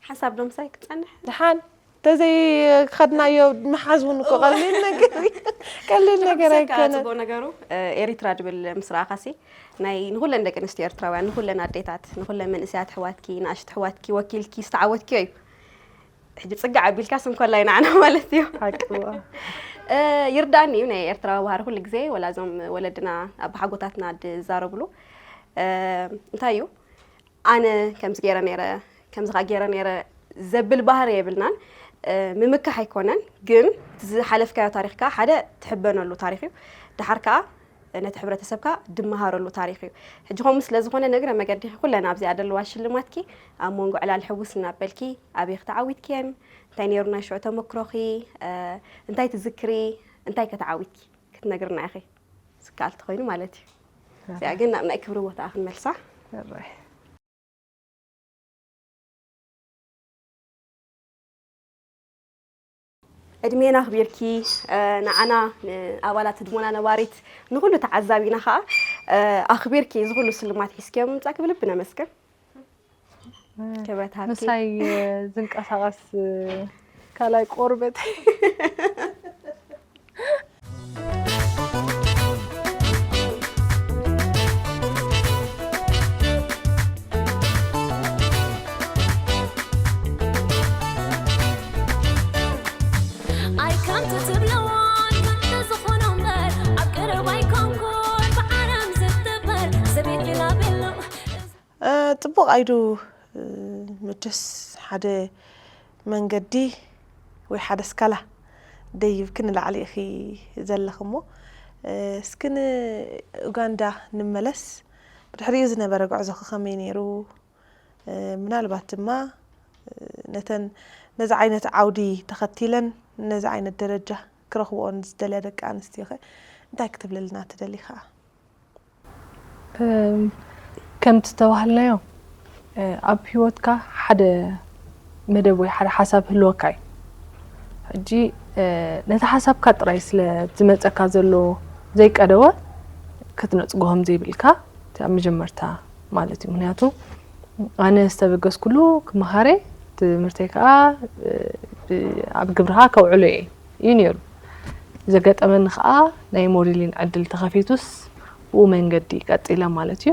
ሓንሳብ ዶ ምሳይ ክትጸንሕ? ደሓን ተዘይ ከድናዮ ምሓዝ እውን እኮ ቀሊል ነገር እዩ። ቀሊል ነገር ብሰካ ኣይኮነን። ጽቡቕ ነገሩ ኤሪትራ ድብል ምስ ረኣኻሲ ናይ ንኹለን ደቂ ኣንስትዮ ኤርትራውያን ንኹለን ኣዴታት ንኹለን መንእሰያት ኣሕዋትኪ ንኣሽቱ ኣሕዋትኪ ወኪልኪ ዝተዓወትክዮ እዩ። ሕጂ ጽግዕ ኣቢልካስ እንኮላይ ንዓና ማለት እዩ። ሓቂ እዋ። ይርዳእኒ እዩ ናይ ኤርትራዊ ባህሪ ኩሉ ግዜ ወላ እዞም ወለድና ኣባሓጎታትና ዝዛረብሉ እንታይ እዩ ኣነ ከምዚ ገይረ ነይረ ከምዚ ከኣ ገይረ ነይረ ዘብል ባህሪ የብልናን። ምምካሕ ኣይኮነን ግን ዝሓለፍካዮ ታሪኽካ ሓደ ትሕበነሉ ታሪኽ እዩ። ደሓር ከኣ ነቲ ሕብረተሰብካ ድመሃረሉ ታሪኽ እዩ። ሕጂ ከምኡ ስለ ዝኾነ ንእግረ መገዲኺ ኩለን ኣብዚኣ ዘለዋ ሽልማትኪ ኣብ መንጎ ዕላል ሕውስ እናበልኪ ኣበይ ተዓዊትክየን፣ እንታይ ነይሩ ናይ ሽዑ ተመክሮኺ፣ እንታይ ትዝክሪ፣ እንታይ ከ ተዓዊትኪ ክትነግርና ኢኺ ዝከኣል ተኾይኑ ማለት እዩ። እዚኣ ግን ናብ ናይ ክብሪ ቦታኣ ክንመልሳ። ሕራይ። ዕድሜና ኣኽቢርኪ ንዓና ንኣባላት ህድሞና ነባሪት ንኹሉ ተዓዛቢና ኸዓ ኣኽቢርኪ እዚ ኹሉ ስልማት ሒዝክዮ ምምጻእኪ ብልቢ ነመስግን። ክብረት ሃብቲ። ምሳይ ዝንቀሳቐስ ካልኣይ ቆርበት። ኣይከምቲ ትብለዎን ከምቲ ዝኾኖ እምበር ኣብ ቀረባ ኣይኮንኩን ብዓለም ዝትበር ዘቤት ላቤሎ ጽቡቕ ኣይዱ። መቸስ ሓደ መንገዲ ወይ ሓደ ስካላ ደይብኪ ንላዕሊ ኢኺ ዘለኺ እሞ፣ እስኪ ንኡጋንዳ ንመለስ። ብድሕሪኡ ዝነበረ ጉዕዞኺ ከመይ ነይሩ? ምናልባት ድማ ነተን ነዚ ዓይነት ዓውዲ ተኸቲለን ነዚ ዓይነት ደረጃ ክረኽብኦን ዝደልያ ደቂ ኣንስትዮኸ እንታይ ክትብልልና ትደሊ ከኣ? ከምቲ ዝተባህልናዮ ኣብ ሂወትካ ሓደ መደብ ወይ ሓደ ሓሳብ ህልወካ እዩ። ሕጂ ነቲ ሓሳብካ ጥራይ ስለ ዝመፀካ ዘሎ ዘይቀደወ ክትነፅጎ ከም ዘይብልካ እቲ ኣብ መጀመርታ ማለት እዩ። ምክንያቱ ኣነ ዝተበገስኩሉ ክመሃረ ትምህርተይ ከዓ ኣብ ግብርካ ከውዕሎ እየ እዩ ነይሩ። ዘጋጠመኒ ከዓ ናይ ሞዴሊን ዕድል ተኸፊቱስ ብኡ መንገዲ ቀፂለ ማለት እዩ።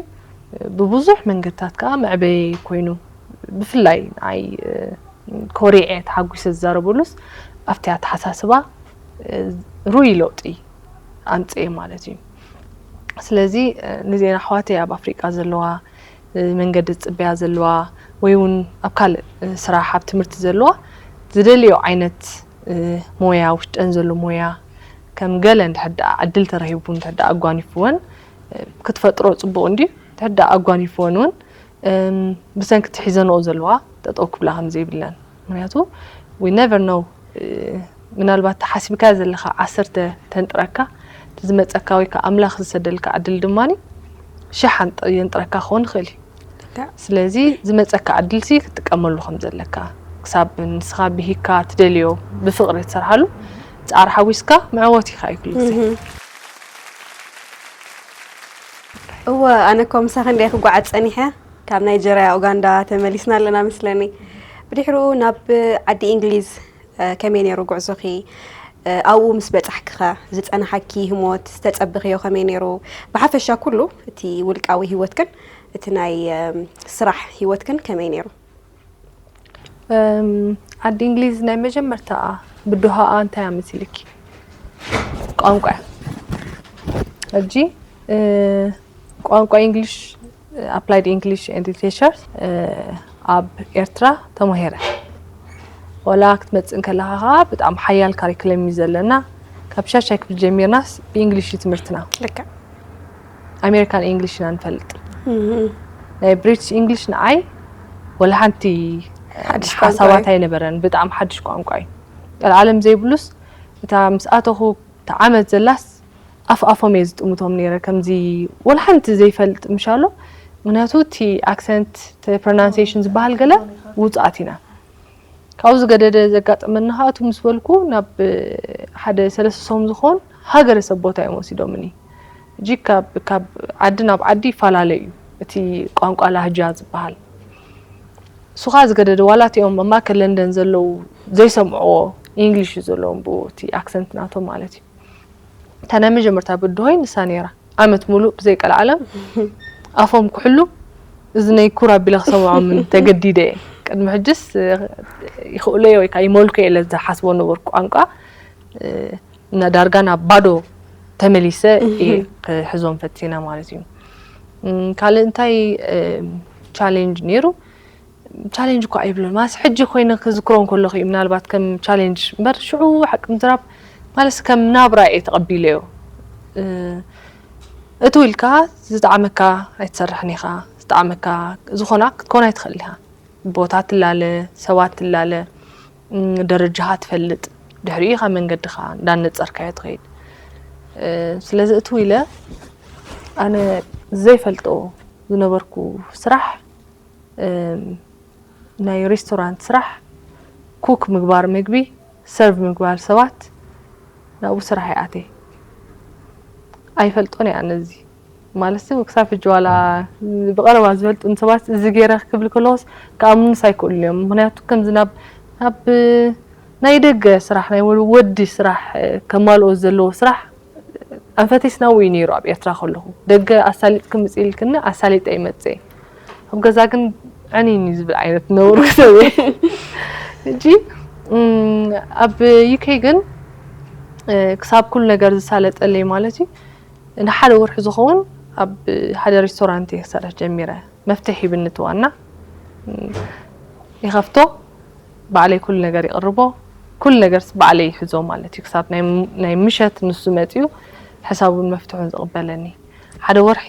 ብብዙሕ መንገድታት ከዓ መዕበይ ኮይኑ ብፍላይ ንዓይ ኮሪዐ ተሓጒሰ ዝዛረበሉስ ኣብቲ ኣተሓሳስባ ሩይ ለውጢ ኣምፅኤ ማለት እዩ። ስለዚ ንዜና ኣሕዋተይ ኣብ ኣፍሪቃ ዘለዋ መንገዲ ዝፅበያ ዘለዋ ወይ እውን ኣብ ካልእ ስራሕ ኣብ ትምህርቲ ዘለዋ ዝደልዮ ዓይነት ሞያ ውሽጠን ዘሎ ሞያ ከም ገለ እንድሕር ደኣ ዕድል ተረሂቡ እንድሕር ደኣ ኣጓኒፍወን ክትፈጥሮ ፅቡቕ እንድዩ። እንድሕር ደኣ ኣጓኒፍወን እውን ብሰንኪ እቲ ሒዘንኦ ዘለዋ ጠጠው ክብላ ከም ዘይብለን ምክንያቱ we never know ምናልባት ተሓሲብካ ዘለካ ዓሰርተ ተንጥረካ ዝመፀካ ወይ ከዓ ኣምላኽ ዝሰደልካ ዕድል ድማ ሽሕ የንጥረካ ክኸውን ይኽእል እዩ። ስለዚ ዝመፀካ ዕድልሲ ክትጥቀመሉ ከም ዘለካ ክሳብ ንስኻ ብሂካ ትደልዮ ብፍቕሪ ትሰርሓሉ ፃዕሪ ሓዊስካ መዕወት ኢኻ እዩ ኩሉ ግዜ። እወ ኣነ እኮ ምሳኺ እንደ ክጓዓዝ ፀኒሐ ካብ ናይጀርያ ኡጋንዳ ተመሊስና ኣለና መስለኒ። ብድሕሪኡ ናብ ዓዲ እንግሊዝ ከመይ ነይሩ ጉዕዞኺ? ኣብኡ ምስ በጻሕኪኸ ዝጸንሓኪ ህሞት ዝተጸበኽዮ ከመይ ነይሩ? ብሓፈሻ ኩሉ እቲ ውልቃዊ ህይወትክን እቲ ናይ ስራሕ ህይወትክን ከመይ ነይሩ? ዓዲ እንግሊዝ ናይ መጀመርታ ብድሆኣ እንታይ ኣመሲልኪ? ቋንቋ ሕጂ ቋንቋ English Applied English and Literature ኣብ ኤርትራ ተማሂረ። ወላ ክትመጽእ እንከለኻ ከዓ ብጣዕሚ ሓያል ካሪክለም እዩ ዘለና። ካብ ሻሻይ ክፍሊ ጀሚርናስ ብእንግሊሽ እዩ ትምህርትና። ልክዕ። ኣሜሪካን እንግሊሽ ኢና ንፈልጥ። ናይ ብሪቲሽ እንግሊሽ ንዓይ ወላ ሓንቲ ሓሳባት ኣይነበረን። ብጣዕሚ ሓድሽ ቋንቋ እዩ። ቀልዓለም ዘይብሉስ እታ ምስ ኣተኹ እታ ዓመት ዘላስ ኣፍ ኣፎም እየ ዝጥምቶም ነይረ ከምዚ ወላ ሓንቲ ዘይፈልጥ ምሻሎ ምክንያቱ እቲ ኣክሰንት ፕሮናንሴሽን ዝበሃል ገለ ውፅኣት ኢና ካብኡ ዝገደደ ዘጋጠመኒ ከዓ እቲ ምስ በልኩ ናብ ሓደ ሰለስተ ሰሙን ዝኸውን ሃገረሰብ ቦታ እዮም ወሲዶምኒ እጂ ካብ ዓዲ ናብ ዓዲ ይፈላለ እዩ እቲ ቋንቋ ላህጃ ዝበሃል እሱኻ ዝገደደ ዋላ እቲኦም ኣብ ማእከል ለንደን ዘለዉ ዘይሰምዕዎ ኢንግሊሽ እዩ ዘለዎም ብኡ እቲ ኣክሰንት ናቶም ማለት እዩ እታ ናይ መጀመርታ ብድሆይ ንሳ ነይራ ዓመት ሙሉእ ብዘይ ቀልዓለም ኣፎም ክሕሉ እዝነይ ኩር ኣቢለ ክሰምዖምን ተገዲደ እየ ቅድሚ ሕጅስ ይኽእሎ እየ ወይ ከዓ ይመልኮ እየ ኢለ ዝሓስቦ ነበርኩ ቋንቋ እና ዳርጋ ናብ ባዶ ተመሊሰ እየ ክሕዞም ፈቲነ ማለት እዩ ካልእ እንታይ ቻሌንጅ ነይሩ ቻሌንጅ እኳ ኣይብሎን ማለት ሕጂ ኮይነ ክዝክሮ እንከለኹ እዩ ምናልባት ከም ቻሌንጅ እምበር ሽዑ ሓቂ ምዝራብ ማለት ከም ናብራ እየ ተቐቢለዮ እቱ ኢልካ ዝጠዓመካ ኣይትሰርሕን ኢኻ ዝጠዓመካ ዝኾና ክትኮን ኣይትኽእል ኢኻ ቦታ ትላለ ሰባት ትላለ ደረጃኻ ትፈልጥ ድሕሪኡ ኢኻ መንገድኻ እንዳነፀርካዮ ትኸይድ ስለዚ እቱ ኢለ ኣነ ዘይፈልጦ ዝነበርኩ ስራሕ ናይ ሬስቶራንት ስራሕ ኩክ ምግባር ምግቢ ሰርቭ ምግባር ሰባት ናብኡ ስራሕ ይኣትየ ኣይፈልጦን እየ ኣነ እዚ ማለት ክሳብ ሕጂ ዋላ ብቐረባ ዝፈልጡን ሰባት እዚ ገይረ ክብል ከለዎስ ክኣምኑስ ኣይክእሉን እዮም። ምክንያቱ ከምዚ ናብ ናብ ናይ ደገ ስራሕ ናይ ወዲ ስራሕ ከማልኦ ዘለዎ ስራሕ ኣንፈቴስ ናብኡ እዩ ነይሩ። ኣብ ኤርትራ ከለኹ ደገ ኣሳሊጥኪ ምጽእ ኢልክኒ ኣሳሊጠ ይመጽእ። ኣብ ገዛ ግን ዕንይኒ ዝብል ዓይነት ነውር ክሰብ ሕጂ ኣብ ዩኬ ግን ክሳብ ኩሉ ነገር ዝሳለጠለይ ማለት እዩ። ንሓደ ወርሒ ዝኸውን ኣብ ሓደ ሬስቶራንት እየ ክሰርሕ ጀሚረ። መፍትሕ ሂብኒ እቲ ዋና ይኸፍቶ፣ ባዕለይ ኩሉ ነገር ይቕርቦ፣ ኩሉ ነገር ባዕለይ ይሕዞ ማለት እዩ። ክሳብ ናይ ምሸት ንሱ መፅዩ ሕሳቡን መፍትሑን ዝቕበለኒ ሓደ ወርሒ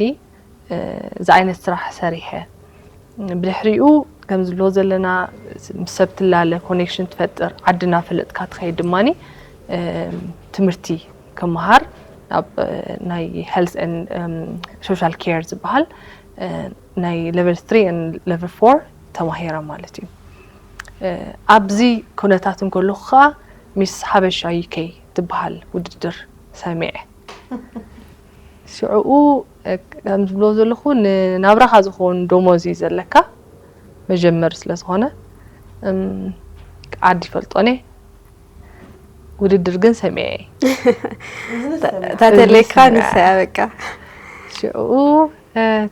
እዚ ዓይነት ስራሕ ሰሪሐ። ብድሕሪኡ ከም ዝብሎ ዘለና ምስ ሰብ ትላለ ኮኔክሽን ትፈጥር ዓድና ፈለጥካ ትኸይድ ድማ ትምህርቲ ክመሃር ኣብ ናይ health and social care ዝበሃል ናይ level three and level four ተማሂረ ማለት እዩ። ኣብዚ ኩነታት እንከለኹ ከዓ ሚስ ሓበሻ ዩኬ ትበሃል ውድድር ሰሚዐ። ሽዕኡ ከም ዝብሎ ዘለኹ ንናብራኻ ዝኸውን ደሞዝ እዩ ዘለካ መጀመሪ ስለ ዝኾነ ዓዲ ይፈልጦን እየ። ውድድር ግን ሰሚዐ እየ። ታተለካ ንሳ በቃ ሽኡ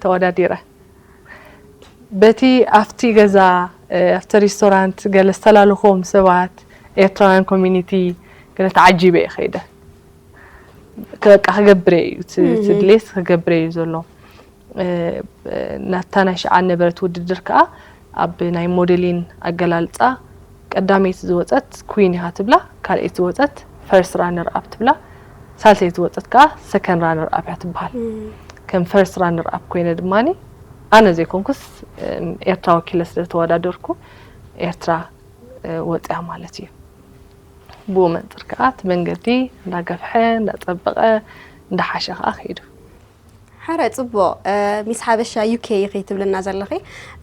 ተወዳዲረ በቲ ኣብቲ ገዛ ኣብቲ ሬስቶራንት ገለ ዝተላለኹዎም ሰባት ኤርትራውያን ኮሚኒቲ ገለ ተዓጂበ እየ ከይደ በቃ ክገብረ እዩ ድሌት ክገብረ እዩ ዘሎ ናታ ናይ ሸዓ ነበረት ውድድር ከዓ ኣብ ናይ ሞዴሊን ኣገላልፃ ቀዳመይቲ ዝወፀት ኩዊን ኢኻ ትብላ ካልኣይቲ ዝወፀት ፈርስት ራነር ኣፕ ትብላ ሳልሰይቲ ዝወፀት ከዓ ሰከንድ ራነር ኣፕ እያ ትበሃል ከም ፈርስት ራነር ኣፕ ኮይነ ድማ ኣነ ዘይኮንኩስ ኤርትራ ወኪለ ስለተወዳደርኩ ኤርትራ ወፅያ ማለት እዩ ብኡ መንፅር ከዓ እቲ መንገዲ እንዳገፍሐ እንዳፀበቐ እንዳሓሸ ከዓ ከይዱ ሓረ ፅቡቕ ሚስ ሓበሻ ዩኬ ኢኺ ትብልና ዘለኺ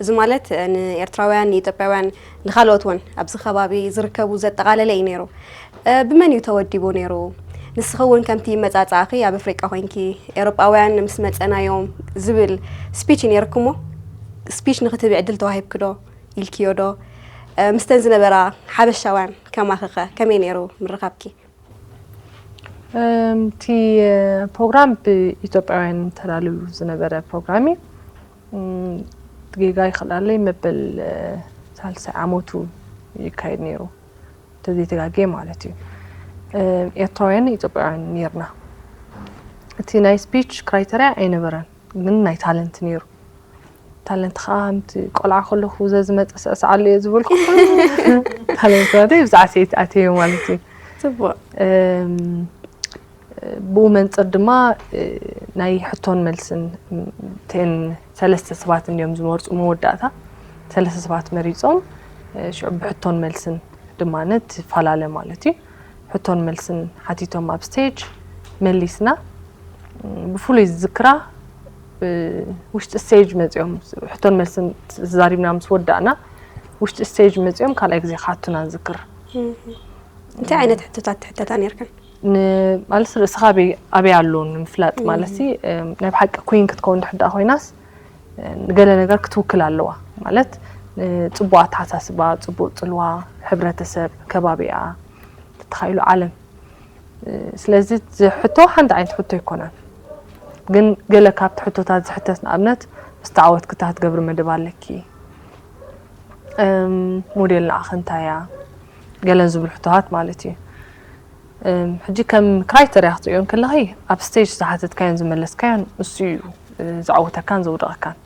እዚ ማለት ንኤርትራውያን ንኢትዮጵያውያን ንካልኦት እውን ኣብዚ ከባቢ ዝርከቡ ዘጠቓለለ እዩ ነይሩ ብመን እዩ ተወዲቡ ነይሩ ንስኺ እውን ከምቲ መፃፃእኺ ኣብ ኣፍሪቃ ኮይንኪ ኤውሮጳውያን ምስ መፀናዮም ዝብል ስፒች ነይርኩሞ ስፒች ንክትህቢ ዕድል ተዋሂብኪ ዶ ኢልክዮ ዶ ምስተን ዝነበራ ሓበሻውያን ከማኺኸ ከመይ ነይሩ ምርኻብኪ እቲ ፕሮግራም ብኢትዮጵያውያን ተዳልዩ ዝነበረ ፕሮግራም እዩ። ጌጋ ይኽእላለይ መበል ሳልሳይ ዓመቱ ይካየድ ነይሩ እንተዘይተጋጌ ማለት እዩ። ኤርትራውያን ኢትዮጵያውያን ነርና። እቲ ናይ ስፒች ክራይተርያ ኣይነበረን ግን ናይ ታለንት ነይሩ። ታለንት ከዓ ምቲ ቆልዓ ከለኹ ዘዝመፀ ስዕስዓሉ እየ ዝበልኩ ታለንት ናተይ ብዛዕሰይቲ ኣተየ ማለት እዩ ፅቡቅ ብኡ መንፅር ድማ ናይ ሕቶን መልስን ቴን ሰለስተ ሰባት እንዲዮም ዝመርፁ መወዳእታ ሰለስተ ሰባት መሪፆም ሽዑ ብሕቶን መልስን ድማ ትፈላለ ማለት እዩ ሕቶን መልስን ሓቲቶም ኣብ ስቴጅ መሊስና ብፍሉይ ዝዝክራ ውሽጢ ስቴጅ መፂኦም ሕቶን መልስን ተዛሪብና ምስ ወዳእና ውሽጢ ስቴጅ መፂኦም ካልኣይ ግዜ ክሓቱና ዝክር እንታይ ዓይነት ሕቶታት ትሕተታ ነርክን ማለት ርእስኻ ኣበይ ኣሎ ንምፍላጥ ማለት ናይ ብሓቂ ኩን ክትከውን ድሕዳ ኮይናስ ንገለ ነገር ክትውክል ኣለዋ ማለት ፅቡቅ ኣተሓሳስባ ፅቡቅ ፅልዋ ሕብረተሰብ ከባቢኣ ተተኻኢሉ ዓለም ስለዚ ዝሕቶ ሓንቲ ዓይነት ሕቶ ኣይኮነን ግን ገለ ካብቲ ሕቶታት ዝሕተት ንኣብነት ምስ ተዓወትክታ ክትገብሪ መደብ ኣለኪ ሞዴል ንዓኺ እንታይ እያ ገለን ዝብሉ ሕቶታት ማለት እዩ ሕጂ ከም ክራይተርያ ክትሪኦ ከለኺ ኣብ ስቴጅ ዝሓተትካዮን ዝመለስካዮን እሱ እዩ ዘዕውተካን ዘውደቐካን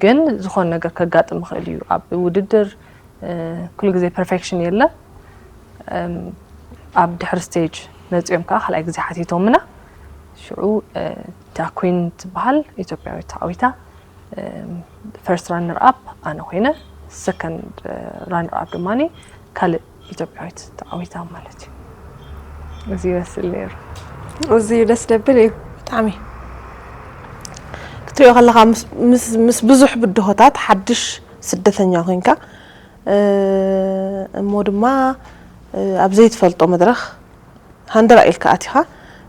ግን ዝኾነ ነገር ከጋጥም ይኽእል እዩ ኣብ ውድድር ኩሉ ግዜ ፐርፌክሽን የለ ኣብ ድሕሪ ስቴጅ መፂኦም ከዓ ካልኣይ ግዜ ሓቲቶምና ሽዑ እታ ኩን ትበሃል ኢትዮጵያዊት ተዓዊታ ፈርስት ራነር ኣፕ ኣነ ኮይነ ሰከንድ ራነር ኣፕ ድማ ካልእ ኢትዮጵያዊት ተዓዊታ ማለት እዩ እዚ ይመስል ነይሩ እዚ ደስ ደብል እዩ ብጣዕሚ ክትሪኦ ከለካ ምስ ብዙሕ ብድሆታት ሓድሽ ስደተኛ ኮይንካ እሞ ድማ ኣብ ዘይትፈልጦ መድረክ ሃንደራ ኢልካ ኣቲኻ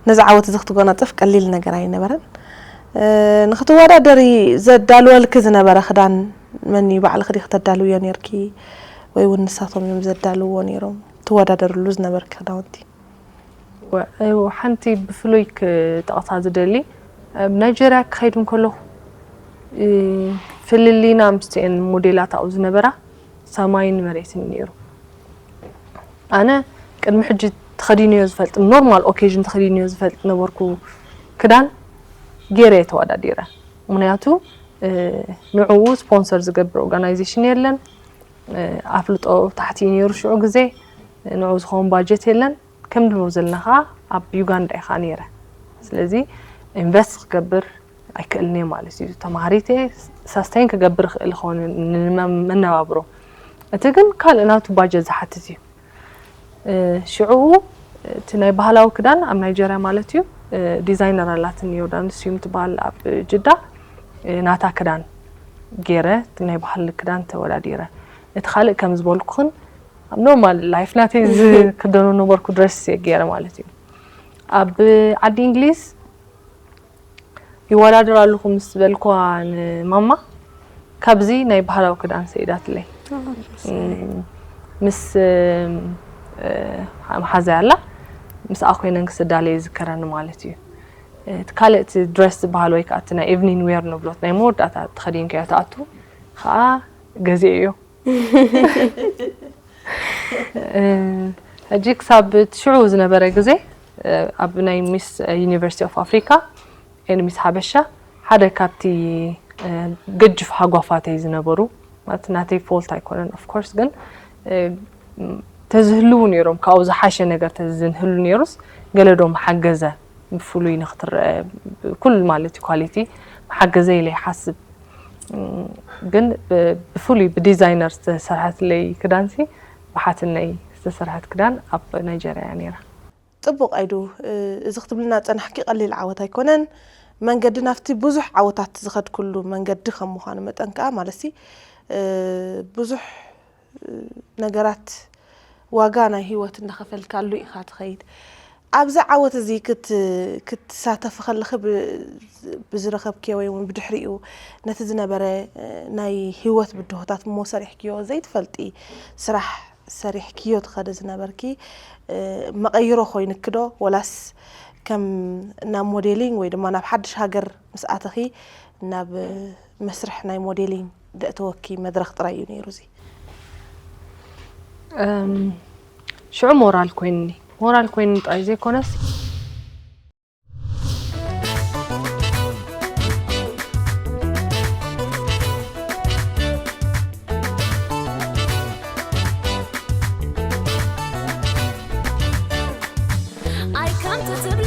ነዚ ዓወት እዚ ክትጎናፀፍ ቀሊል ነገር ኣይነበረን ንክትወዳደሪ ዘዳልወልኪ ዝነበረ ክዳን መን እዩ? ባዕልኺ ዲኺ ተዳልውዮ ነይርኪ ወይ እውን ንሳቶም እዮም ዘዳልውዎ ነይሮም? ትወዳደርሉ ዝነበርኪ ክዳውንቲ? ሓንቲ ብፍሉይ ክጠቕሳ ዝደሊ፣ ኣብ ናይጀርያ ክኸይድ እንከለኹ ፍልልይና ምስቲአን ሞዴላት ኣብኡ ዝነበራ ሰማይን መሬትን ነይሩ። ኣነ ቅድሚ ሕጂ ተኸዲነዮ ዝፈልጥ፣ ኖርማል ኦኬዥን ተኸዲነዮ ዝፈልጥ ነበርኩ ክዳን ገይረ ተወዳዲረ። ምክንያቱ ንዕኡ ስፖንሰር ዝገብር ኦርጋናይዜሽን የለን፣ ኣፍልጦ ታሕቲ ነይሩ ሽዑ ግዜ፣ ንዕኡ ዝኸውን ባጀት የለን። ከም ንብሎ ዘለና ከዓ ኣብ ዩጋንዳ ኢኻ ነይረ። ስለዚ ኢንቨስት ክገብር ኣይክእልን እየ ማለት እዩ። ተማሃሪት እየ፣ ሳስቴን ክገብር ይኽእል ይኸውን ንመናባብሮ። እቲ ግን ካልእ ናቱ ባጀት ዝሓትት እዩ። ሽዕኡ እቲ ናይ ባህላዊ ክዳን ኣብ ናይጀርያ ማለት እዩ፣ ዲዛይነር ኣላትን ዮርዳኖስ ስዩም ትበሃል ኣብ ጅዳ፣ ናታ ክዳን ገይረ ናይ ባህሊ ክዳን ተወዳዲረ። እቲ ካልእ ከም ዝበልኩኽን ኣብ ኖርማል ላይፍ ናተይ ዝክደኖ ነበርኩ ድረስ እየ ገይረ ማለት እዩ። ኣብ ዓዲ እንግሊዝ ይወዳደር ኣለኹ ምስ በልኳ ንማማ ካብዚ ናይ ባህላዊ ክዳን ሰኢዳትለይ። ምስ መሓዛይ ኣላ ምስኣ ኮይነን ክስዳለይ ዝከረኒ ማለት እዩ። እቲ ካልእ እቲ ድረስ ዝበሃል ወይ ከዓ እቲ ናይ ኢቭኒንግ ዌር ንብሎት ናይ መወዳእታ ተኸዲንካዮ ትኣቱ ከዓ ገዚኤዮ። ሕጂ ክሳብ እቲ ሽዑ ዝነበረ ግዜ ኣብ ናይ ሚስ ዩኒቨርሲቲ ኦፍ ኣፍሪካ ኤን ሚስ ሓበሻ ሓደ ካብቲ ገጅፍ ሃጓፋተይ ዝነበሩ ማለት ናተይ ፎልት ኣይኮነን ኦፍኮርስ ግን ተዝህልዉ ነይሮም ካብኡ ዝሓሸ ነገር ተዝንህሉ ነይሩስ ገለ ዶ መሓገዘ ብፍሉይ ንክትረአ ኩሉ ማለት እዩ ኳሊቲ መሓገዘ ኢለ ይሓስብ ግን ብፍሉይ ብዲዛይነር ዝተሰርሐትለይ ክዳንሲ ብሓትነይ ዝተሰርሐት ክዳን ኣብ ናይጀርያ እያ ነይራ። ጽቡቕ ኣይዱ፣ እዚ ክትብልና ጸናሕኪ ቀሊል ዓወት ኣይኮነን። መንገዲ ናብቲ ብዙሕ ዓወታት ዝኸድክሉ መንገዲ ከም ምዃኑ መጠን ከኣ ማለትሲ ብዙሕ ነገራት ዋጋ ናይ ህይወት እንዳኸፈልካሉ ኢኻ ትኸይድ። ኣብዚ ዓወት እዚ ክትሳተፊ ከለኺ ብዝረኸብክዮ ወይ እውን ብድሕሪኡ ነቲ ዝነበረ ናይ ህይወት ብድሆታት እሞ ሰሪሕክዮ ዘይትፈልጢ ስራሕ ሰሪሕክዮ ትኸዲ ዝነበርኪ መቐይሮ ኮይንኪ ዶ ወላስ ከም ናብ ሞዴሊንግ ወይ ድማ ናብ ሓድሽ ሃገር ምስ ኣተኺ ናብ መስርሕ ናይ ሞዴሊንግ ዘእተወኪ መድረኽ ጥራይ እዩ ነይሩ እዚ? ሽዑ ሞራል ኮይንኒ ሞራል ኮይንኒ ጥራይ ዘይኮነስ ኣይካንት ትብሎ